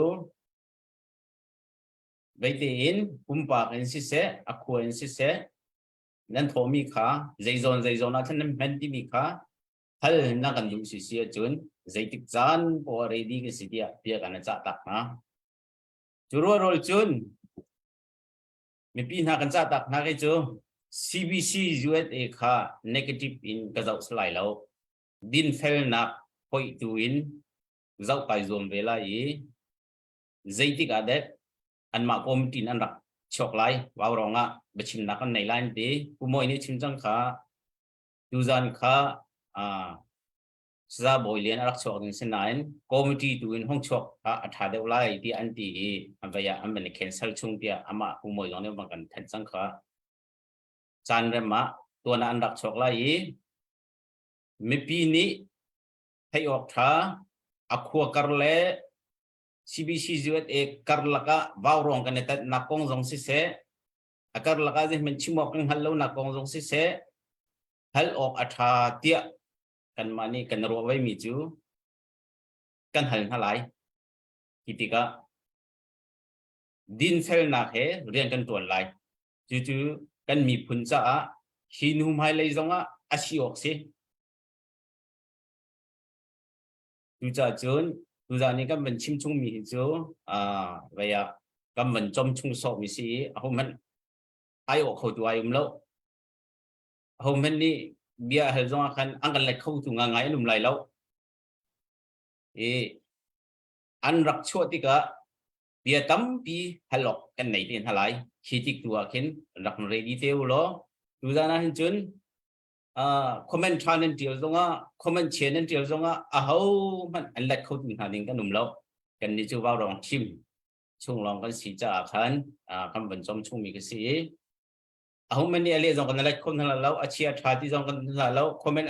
veite in pumpak in siseh, a khua in siseh, nan thawhmi kha zeizawn zeizawn ah khan nan hman timi kha hal na kan duh si si ahcun zeitik caan poah ready ka si tiah bia kan cah tak hna. Cu rualrual cun mipi hna kan cah tak hna kei cu CBC USA kha negative in ka zoh salai lo. Dinfelnak hoih tu in zoh kai zuam ve lai i zeitik ah dek anmah committee in an rak chuak lai vaurawng ah biachimnak an nei lai an ti. Pu Mawi nih chim cang kha tuzan kha Saza Bawi Lian a rak chuak ding si nain committee tu in hong chuak kha a ṭha deuh lai tiah an ti i an vai ah an van i cancel chung tiah amah Pu Mawi zong nih van kan thanh cang kha. Caan rem ah tuan ah an rak chuak lai i mipi nih theih awk ṭha a khua kar le CBC USA karlak ah vaurawng kan i tanhnak kong zong siseh a karlak ah zeihmanh chim awk kan hngalh lonak kong zong siseh hal awk a ṭha tiah kanmah nih kan ruah veimi cu kan hal hna lai. Hi tikah dinfelnak he rian kan ṭuan lai. Cucu kan miphun caah hi hnu hmailei zongah a si awk si. Cucaah cun tuzaan i kan van chim chungmi hi cu vei ah kan van com chung sawhmi si i ahohmanh ai awh khotu ai um lo. Ahohmanh nih bia hal zongah khan an kan let khotu ngangai an um lai lo. I an rak chuah tikah bia tampi hal awk kan nei te hna lai. Khi tik tu ah khin rak ready te u law tuzaan ah hin cun comment ṭha nan ṭial zongah comment chia nan ṭial zongah aho hmanh an let kho tu hna ding kan um lo. Kan nih cu vaurawng thim chung lawng kan si caah khan kan van com chungmi ka si i aho man nih a leh zong kan let kho hna lo, a chia ṭha ti zong kan hna lo. Comment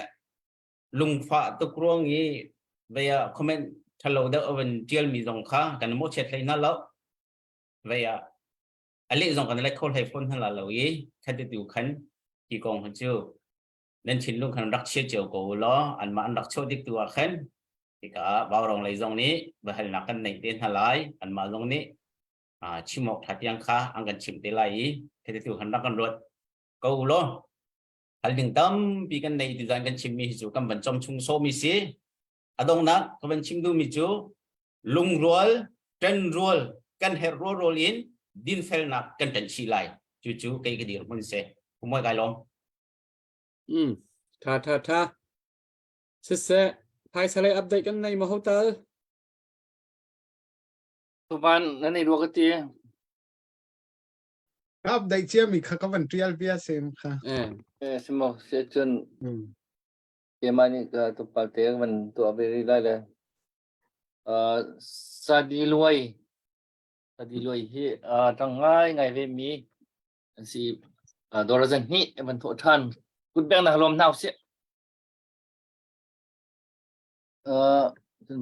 lungfah tuk ruang i vei ah comment ṭhalo deuh a van ṭialmi zong kha kan mawhchiat hlei hna lo. Vei ah a leh zong kan let kho hlei fawn hna lo i khatitu khan hi kong hi cu nan thinlung khan rak chia cio ko u law anmah an rak chuah dik tu ah khan tikah vaurawng lei zong nih biahalnak kan neih te hna lai. Anmah zong nih chim awk ṭha tiang kha an kan chimh te lai i khatitu khan rak kan ruat ko u law hal ding tampi kan nei ti zan kan chimmi hi cu kan van com chung sawmi si. A dongnak ka van chim duhmi cu lungrual ṭanrual kan herh rualrual in dinfelnak kan ṭanh chih lai. Cucu kei ka dirhmun si. Kumoi kai lawm. Tha tha tha. Siseh, phaisa lei update kan nei ma hotel? Tuban na nei rua ka ti. Ka update cia mi kha ka van tial bia sem kha. Eh. Eh simo se cun keimah nih ka tupal te van tuah ve rih lai le. Sadi luai Sadi luai hi tang ngai ngai ve mi an si. Dora zan hnih van thawh ṭhan kut beng nak lawm hna usih.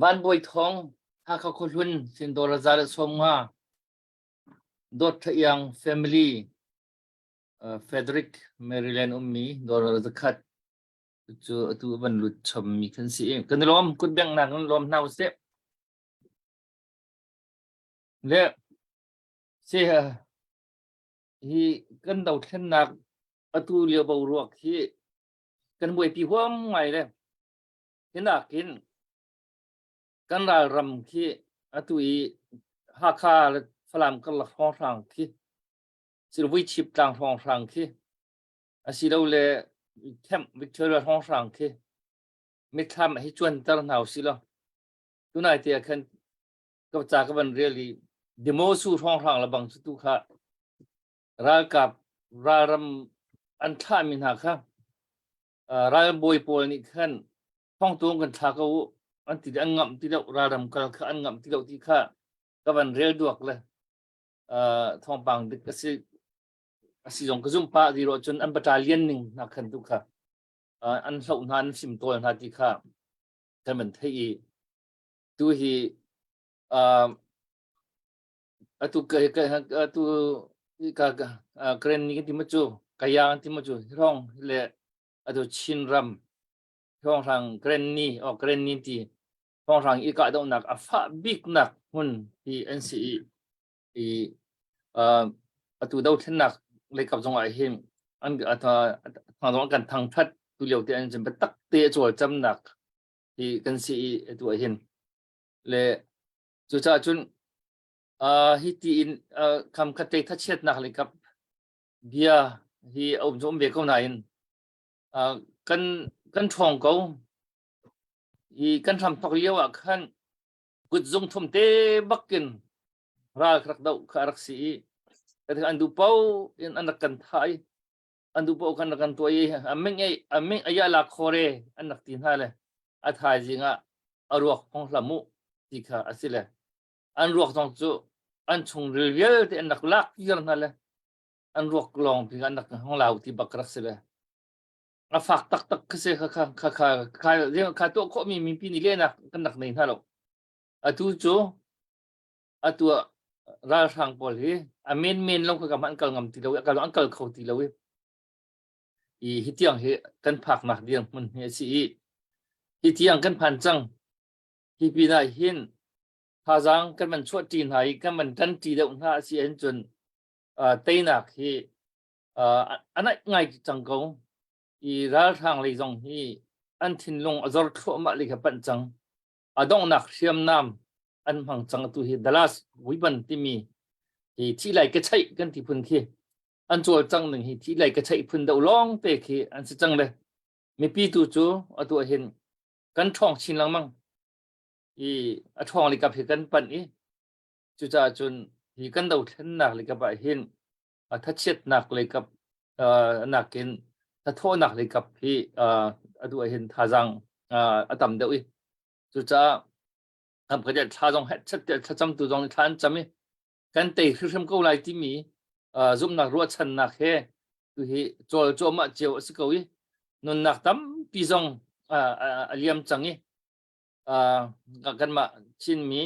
Van Bawi Thong Hakha Khuahlun sin dora za le 50. Dawt Tha Iang family Frederick Maryland ummi dora 100. Cu atu van lut chom mi kan si. Kan i lawm kut bengnak kan lawm hna usih. Le si hi kan dothlennak atu lio boruak hi kan buaipi huam ngai le hinakin kan ralram khi atu i Hakha le Falam karlak hrawnghrang khi Silvuichip tlang hrawnghrang khi asilole Camp Victoria hrawnghrang khi mitthlam hi cuanter hna usih law tunai te ah khan ka ca ka van rel i Demosu hrawnghrang le bang cu tu kha ralkap ralram an thlahmi hna kha ralbawi pawl nih khan thongtung kan thla ko u an ti an ngamh ti lo ralram kal kha an ngamh ti lo ti kha ka van rel duak le thawngpang dik a si a si zong ka zumh pah ti ro cun an battalion ning hna khan tu kha an hloh hna an fim tawl hna ti kha kan van theih i tu hi atu ka atu ka karen ni kan ti ma cu kaya kan ti ma cu rong le atu Chin ram hrawnghrang karen ni o karen ni ti hrawnghrang i kahdohnak a fah biknak hmun hi an si i i atu dothlennak leikap zong ah hin an thang zong kan thangthat tu lio te an cun biatak te a cawlcamnak hi kan si i atu ah hin le cucaah cun hi ti in kham khat te thachiatnak leikap bia hi a um um ve ko nain kan kan ṭhawng ko i kan hram thok lio ah khan kutzung thum te bakin ral rak doh kha rak si i an duh po in an rak kan thah i an duh po kan rak kan tuah i aming ei aming aya la khore an rak ti hna le a thaizing ah a ruak phong hlam u ti kha a si le an ruak zong cu an chungril vialte an rak lak kir hna le an ruak lawng pi an rak hong lau ti bak rak si le a fak taktak kha si kha kha kha kha kha kha tuah khawh mi mipi nih lehnak kan rak nei hna lo atu cu atu ah ralhrang pawl hi a men men lo kha an kal ngam ti lo i kal an kal kho ti lo i i hi tiang hi kan phaknak ding hmun hi a si i hi tiang kan phan cang hi pinah hin thazaang kan van chuah ṭi hna i kan van ṭan ṭi deuh hna a si ahcun teinak hi a naih ngai cang ko i ralhrang lei zong hi an thinlung a zor thluahmah lei kha panh cang a donghnak hriamnam an hmang cang atu hi Dallas Weapon timi hi thi lai ka chaih kan ti phun khi an cawlcang ning hi thi lai ka chaih phun deuh lawng te khi an si cang le mipi tu cu atu ah hin kan ṭhawng chin lengmang i a ṭhawng likap hi kan panh i cucaah cun hi kan dothlennak likap ah hin a thachiatnak leikap nakin thathawhnak leikap hi atu ah hin thazaang a tam deuh i cucaah am ka thla zong chat thlacamtu zong thla an cam i kan tei hrimhrim ko lai timi zumhnak ruahchannak he tu hi cawl cuahmah cio a si ko i nunnak tampi zong a liam cang i kanmah Chinmi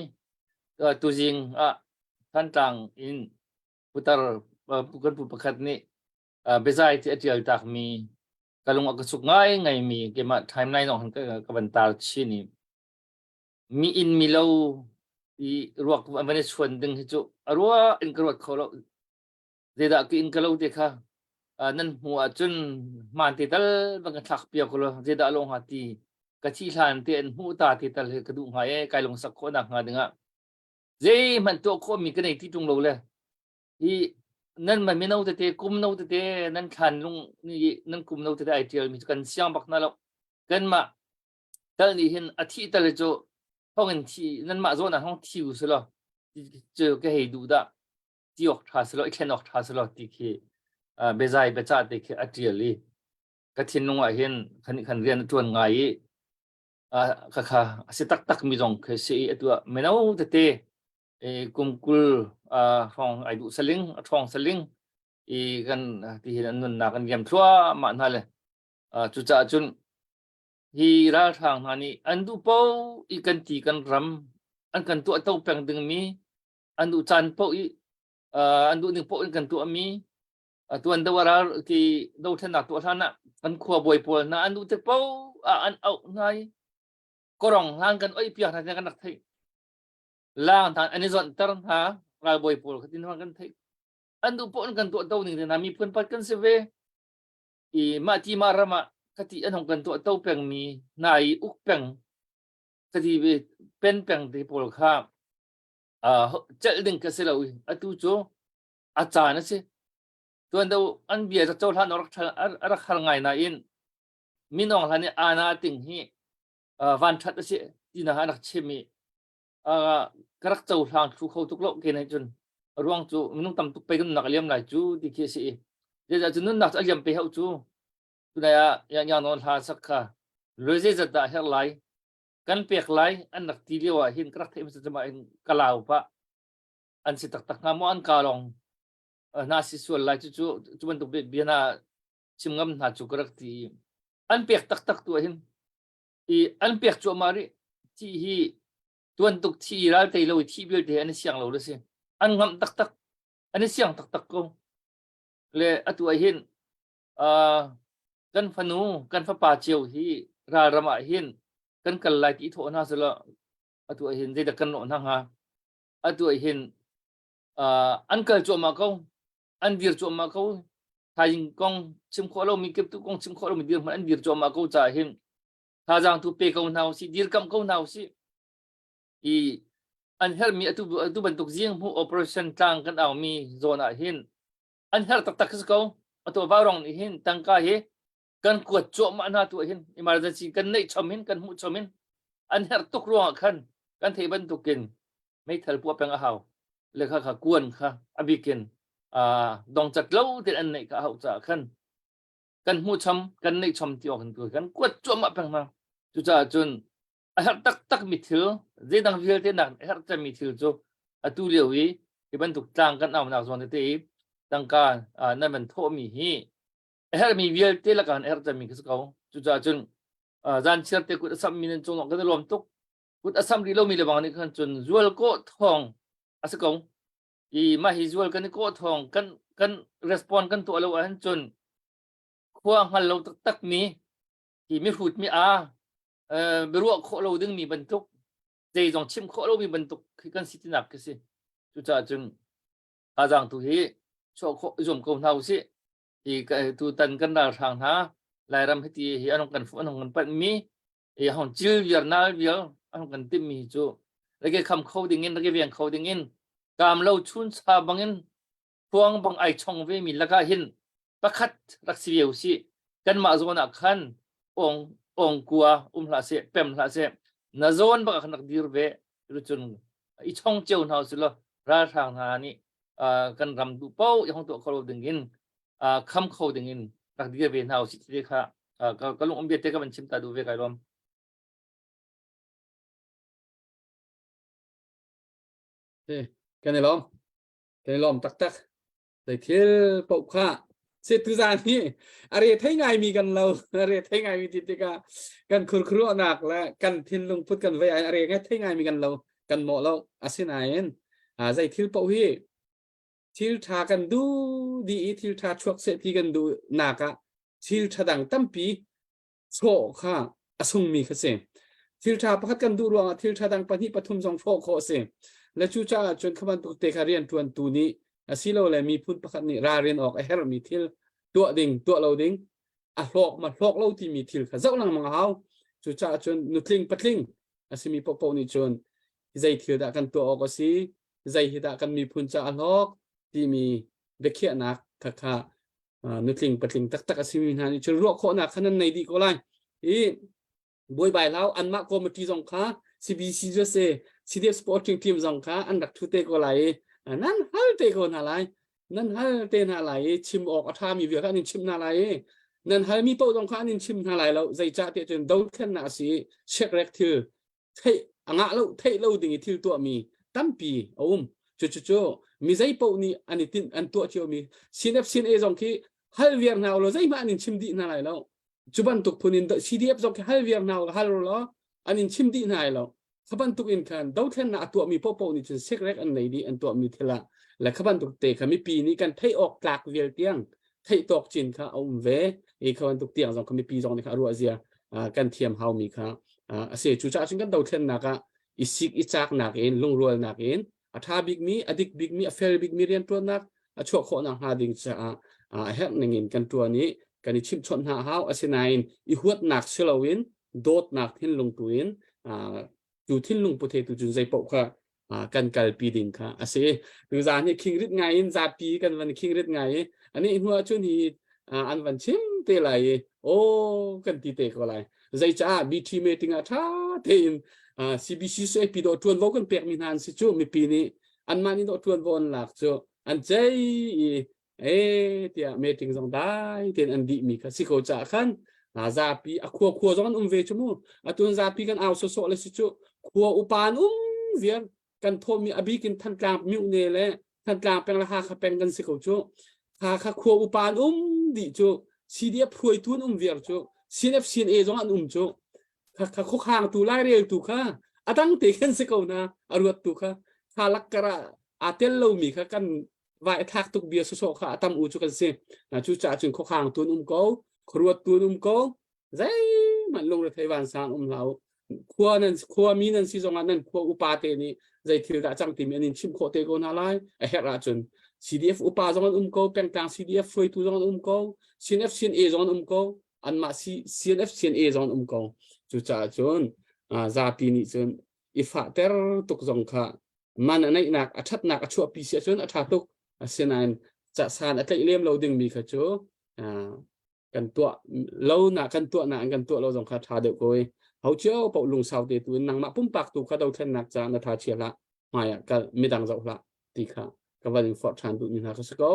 tuzing ah Thantlang in putar kan pu pakhat nih biazai ti a ṭial takmi ka lung a ka suk ngai ngaimi keimah timeline zong ka, ka van tar chin i mi inn mi lo i ruak van i chuan ding hi cu a rua in ka ruat kho lo zeidah ka inn ka lo te kha nan hmu ahcun hmaan te tal van ka thlak piak ko lo zeidah lo hnga ti ka thi hlan te an hmuh ta te tal hi ka duh hnga e kai lungsak khawh nak hnga dingah zeihmanh tuah khawhmi ka nei ti ṭung lo le hi nan man mino tete kum no tete nan thlan lung ni nan kum no tete ai ṭial mi cu kan siang bak na lo kanmah tal nih hin a thih tal cu thong in thi nan mah zawn ah hong thi u silo cu ka hei duh dah ti awk ṭha silo i thlen awk ṭha silo ti khi biazai biacah te khi a ṭial i ka thinlung ah hin khan khan rian a ṭuan ngai i khakha a si taktak mi zong khi si i atu ah mino tete kum 20 hrawng ai duh saling a ṭhawng saling i kan ti hin an nunnak an liam thluahmah hna le cucaah cun hi ralhrang hna nih an duh po i kan ti kan ram an kan tuah to peng dingmi an duh caan poh i an duh ning poh in kan tuahmi. Tuan do ral ki dothlennak tuah hlan ah kan khua bawi pawl hna an duh tik paoh ah an auh hna i korong hlan kan oih piak hna kan rak theih. Lang hna an i zonhter hna ralbawi pawl kha tin kan theih. An duh paoh in kan tuah to ning te hna miphun pat kan si ve. I mah ti mah ram ah khati an hong kan tuah to pengmi hna i uk peng khati ve pen peng te pawl kha celh ding ka si lo i atu cu a caan a si. Tuan deuh an bia cu cohlan a rak a rak har ngai nain minawng hlan i ana ting hi vanṭhat a si ti na an rak chim i ka rak cohlang thlu kho tuk lo ke nih cun a ruang cu minung tam tuk pei kan nunnak a liam lai cu ti khi a si i zeicah cu nunnak cu a liam pe hau cu tunai ah yang yang nawn hla sak kha loi zeizat dah herh lai kan pek lai an rak ti lio ah hin ka rak theih hmasa cuma in ka lau pah an si taktak hnga maw an ka lawng hna si sual lai cu cu cu bantuk bia hna chim ngam hna cu ka rak ti an pek taktak tu ah hin i an pek cuahmah rih thi hi tuan tuk thi ral tei lo i thi vialte an i siang lo le si an ngamh taktak an i siang taktak ko le atu ah hin uh, kan fanu kan fapa cio hi ralram ah hin kan kal lai ti thawh hna selaw atu ah hin zeidah kan nawh hna hnga atu ah hin uh, an kal cuahmah ko an dir cuahmah ko thaizing kong chim khawh lomi kiptu kong chim khawh lomi dirhmun an dir cuahmah ko caah hin thazaang tu pe ko hna usih dirkamh ko hna usih i an herhmi atu atu bantuk zing hmu operation tlang kan aumi zawn ah hin an herh taktak si ko atu vaurong nih hin tangka hi kan kuat cuahmah hna tu hin emergency kan neih chom hin kan hmuh chom hin an herh tuk ruangah khan kan theih bantukin meithal puah peng a hau le kha kha kuan kha a bikin dongcat lo tein an neih kha a hauh caah khan kan hmuh chom kan neih chom ti awk in kan kuat cuahmah peng hna cucaah cun a herh taktak mi thil zeidang vialte nak a herh cemmi thil cu atu lio i hi bantuk tlang kan aunak zawn tete i tangka nan van thawhmi hi a herhmi vialte lakah a herh cemmi khi si ko cucaah cun zan chiar te kut a sammi nan cung kan i lawm tuk kut a sam rih lomi le bang nih khan cun zual kawh thawng a si ko i mah hi zual kan i kawh thawng kan kan respond kan tuah lo ahcun cun khua hngal lo taktak mi hi mihrut mi a biaruah khawh lo ding mi bantuk zei zong chim khawh lo mi bantuk khi kan si tinak khi si cucaah cun thazaang tu hi chuah khawh i zuam ko hna usih hi tu tan kan ralhrang hna lairam hiti hi anong kan fu anong kan panh mi i hong cil viar nal vial anong kan timh mi cu reke kham kho ding in reke veng kho ding in kam lo chun cha bangin khuang bang ai chong ve mi lakah hin pakhat rak si ve usih kanmah zawn ah khan ong ong kua um hlah seh pem hlah seh na zawn bak ah khan rak dir ve cun i chong cio hna usih law ralhrang hna nih kan ram duh paoh i hong tuah kho lo ding in kham kho ding in rak dir ve hna usih ti kha ka lung um bia te ka van chim ta duh ve kai lawm. Kan i lawm. Kan i lawm taktak. Zei thil paoh kha se tuzaan hi a re thei ngaimi kan lo a re thei ngaimi ti tikah kan khurkhuruahnak le kan thinlung put kan vei a re ngai thei ngaimi kan lo kan mawh lo asinain zei thil paoh hi thil ṭha kan duh dih i thil ṭha chuak seh ti kan duh nak ah thil ṭha dang tampi chawh kha a sungmi kha si. Thil ṭha pakhat kan duh ruangah thil ṭha dang pahnih pathum zong hrawh khawh a si. Le cucaah cun kha bantuk te kha rianṭuantu nih asilole miphun pakhat nih ralrin awk a herhmi thil tuah ding, tuah lo ding, a hlawk ma hlawk lo timi thil kha zoh lengmang a hau. Cucaah cun nutling patling a simi paohpaoh nih cun zei thil dah kan tuah awk a si, zei hi dah kan miphun caah a hlawk timi biakhiahnak kha kha nutling patling taktak a simi hna nih cun ruah khawhnak kha nan nei dih ko lai i buaibai hlau anmah committee zong kha CBC cu si CDF supporting team zong kha an rak thu te ko lai i nan hal te ko hna lai nan hal te hna lai i chim awk a ṭhami vial kha an in chim hna lai i nan halmi paoh zong kha an in chim hna lai lo zeicah tiah cun dothlennak a si i chekrek thil theih a ngah lo theih lo ding i thil tuahmi tampi a um cu cu cu mi zei paoh nih an i tinh an tuah ciomi CNF CNA zong khi hal viar hna ulaw zeihmah an in chim dih hna lai lo cu bantuk phun in CDF zong khi hal viar hna ulaw hal ulaw an in chim dih hna lai lo kha bantuk in khan dothlennak a tuahmi paohpaoh nih cun sikrek an nei dih an tuahmi thil ah le kha bantuk te kha mipi nih kan theih awk tlak vial tiang. theih tawk cin kha a um ve i kha bantuk tiang zong kha mipi zong nih kha a ruah zia kan thiam haumi kha a si. Cucaah cun kan dothlennak ah i sik i caknak in lungrualnak in a ṭha bikmi, a dik bikmi, a fel bikmi rianṭuannak a chuah khawhnak hnga ding caah a herh ning in kan ṭuan i kan i chimhchawnh hna a hau. Asinain i huatnak si loin dawtnak thinlung tu in cu thinlung put he tu cun zei paoh kha kan kalpi ding kha a si. Tuzaan hi khingrit ngai in zapi kan van khingrit ngai i ani hnu ah cun hi an van chim te lai i aw kan ti te ko lai. Zeicaah BT meeting ah ṭha tein CBC CAP dawh ṭuanvo kan pekmi hna an si cu mipi nih anmah nih dawh ṭuanvo an lak cu an cei i e tiah meeting zong dai tein an dih mi kha si ko caah khan zapi a khua khua zong an um ve cu mu atun zapi kan au sawsawh le si cu khua upa an um viar kan thawhmi a bikin Thantlang myone le Thantlang peng le Hakha peng kan si ko cu Hakha khua upa an um dih cu CDF hruaitu an um viar cu CNF CNA zong an um cu kha khuakhang tu lairel tu kha a dang te khan si ko na a ruat tu kha kha lak kara aa tel lomi kha kan vai thlak tuk bia sawsawh kha a tam u cu kan si. Cu caah cun khuakhang tu an um ko, khuaruat tu an um ko, zeihmanh lungrethei vansang um hlah u. Khua nan khua mi nan si zongah nan khua upa te nih zei thil dah cang timi an in chimh khawh te ko hna lai. A herh ahcun CDF upa zong an um ko, pengtlang CDF hruaitu zong an um ko, CNF CNA zong an um ko, anmah CNF CNA zong an um ko. Cucaah cun zapi nih cun i fahter tuk zong kha man a neihnak a ṭhatnak a chuahpi si ahcun a ṭha tuk. Asinain san a tlaih lem lo dingmi kha cu kan tuah lo na kan tuah na kan tuah lo zong kha ṭha deuh ko i ho cio paoh lungsau te tu in nangmah pumpak tu kha dothlennak ca na tha chia hlah hmai ah kal midang zoh hlah ti kha ka van in forh ṭhan duh mi hna ka si ko.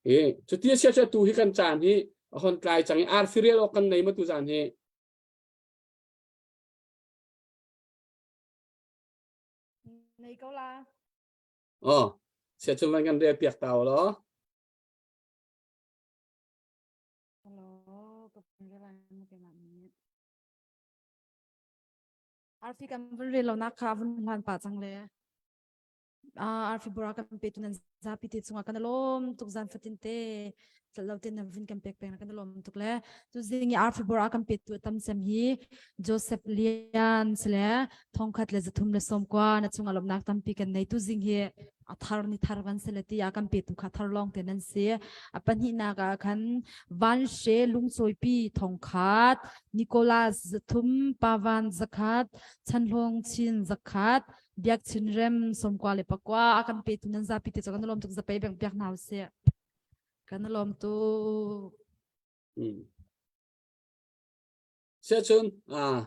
I cuti a sia tu hi kan caan hi a hon tlai cang i arfi rial awk kan nei ma tu zan hi? Nei ko la. Oh, sia cun van kan rel piak ta law. Hello, ka rel lai mu ke ma ni. Arfi kan vun rel lo nak kha vun hlan pa cang le. Arfi bura kan pe tu nan zapi te chungah kan lawm tuk zan fatin te lo te nan vun kan pek peng kan lawm tuk le tu zing i arfi bura kan pe tu tam sem hi Joseph Lian sile thongkhat le zathum le sawmkua na chungah lawmnak tampi kan nei tu zing hi a thar ni thar van sele ti a kan pe tu kha thar long te nan si a pahnihnak ah khan Van She lungcawipi thongkhat Nicholas zathum Pavan zakhat Chanhlong Chin zakhat Biak Chinrem 91 le pakua a kan petu nan zapi te cu kan lawm tuk zapei beng piak hna usih. Kan lawm tuk. Hmm. Siahcun ah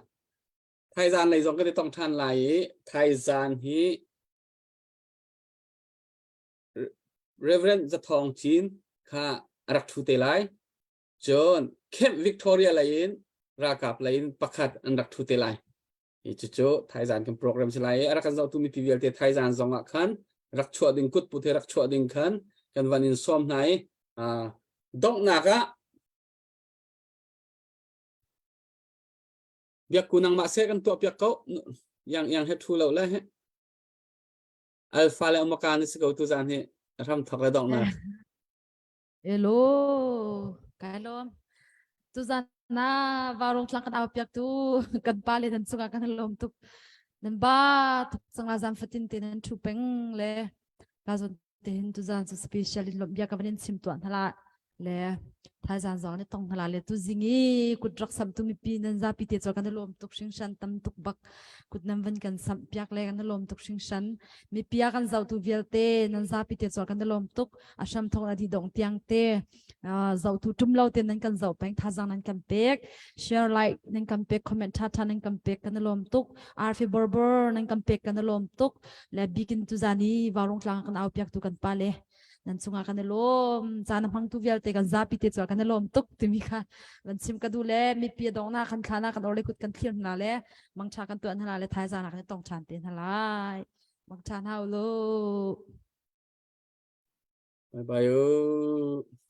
thaizan lei zong kan i tong ṭhan lai i thaizan hi Reverend Zathawng Cin kha a rak ṭhu te lai. Cun Camp Victoria lei in ralkap lei in pakhat an rak ṭhu te lai. Hi cucu thaizan kan program si lai i a rak kan zohtu mipi vialte thaizan zong ah khan rak chuah ding kut put he rak chuah ding khan kan van in sawm hna i donghnak ah biakku nangmah seh kan tuah piak ko yang yang he thu lo le he alpha le omega ni si ko tu zan hi ram thok le donghnak Hello, kai lawm. Tuzan na varung tlang kan au piak tu kan pa le nan cungah kan lawm tuk. Nan ba tuk cangla zan fatin te nan thu peng le ka zon te hin tuzan cu special in lawm bia ka van in chim tuah hna le thaizan zong ni tong hna le tu zingi kut rak sam tu mipi nan zapi te cho kan lawm tuk hringhran tam tuk bak kut nan van kan sam piak le kan lawm tuk hringhran mipi a kan zohtu vialte nan zapi te cho kan lawm tuk a hram thong a di dong tiang te zohtu tum lo te nan kan zoh peng thazang nan kan pek share like nan kan pek comment tha tha nan kan pek kan lawm tuk arfi borbor nan kan pek kan lawm tuk le bikin tu zani warung tlang kan au piak tu kan pa le nan chungah kan i lawm caan a hmangtu vialte kan zapi te cu kan i lawm tuk timi kha van chim ka duh le mipi a dongnak kan thla na kan orle kut kan thlir hna le mangtha kan tuan hna le thaizang kan i tong ṭhan te hna lai mangtha hna u lo Bye bye.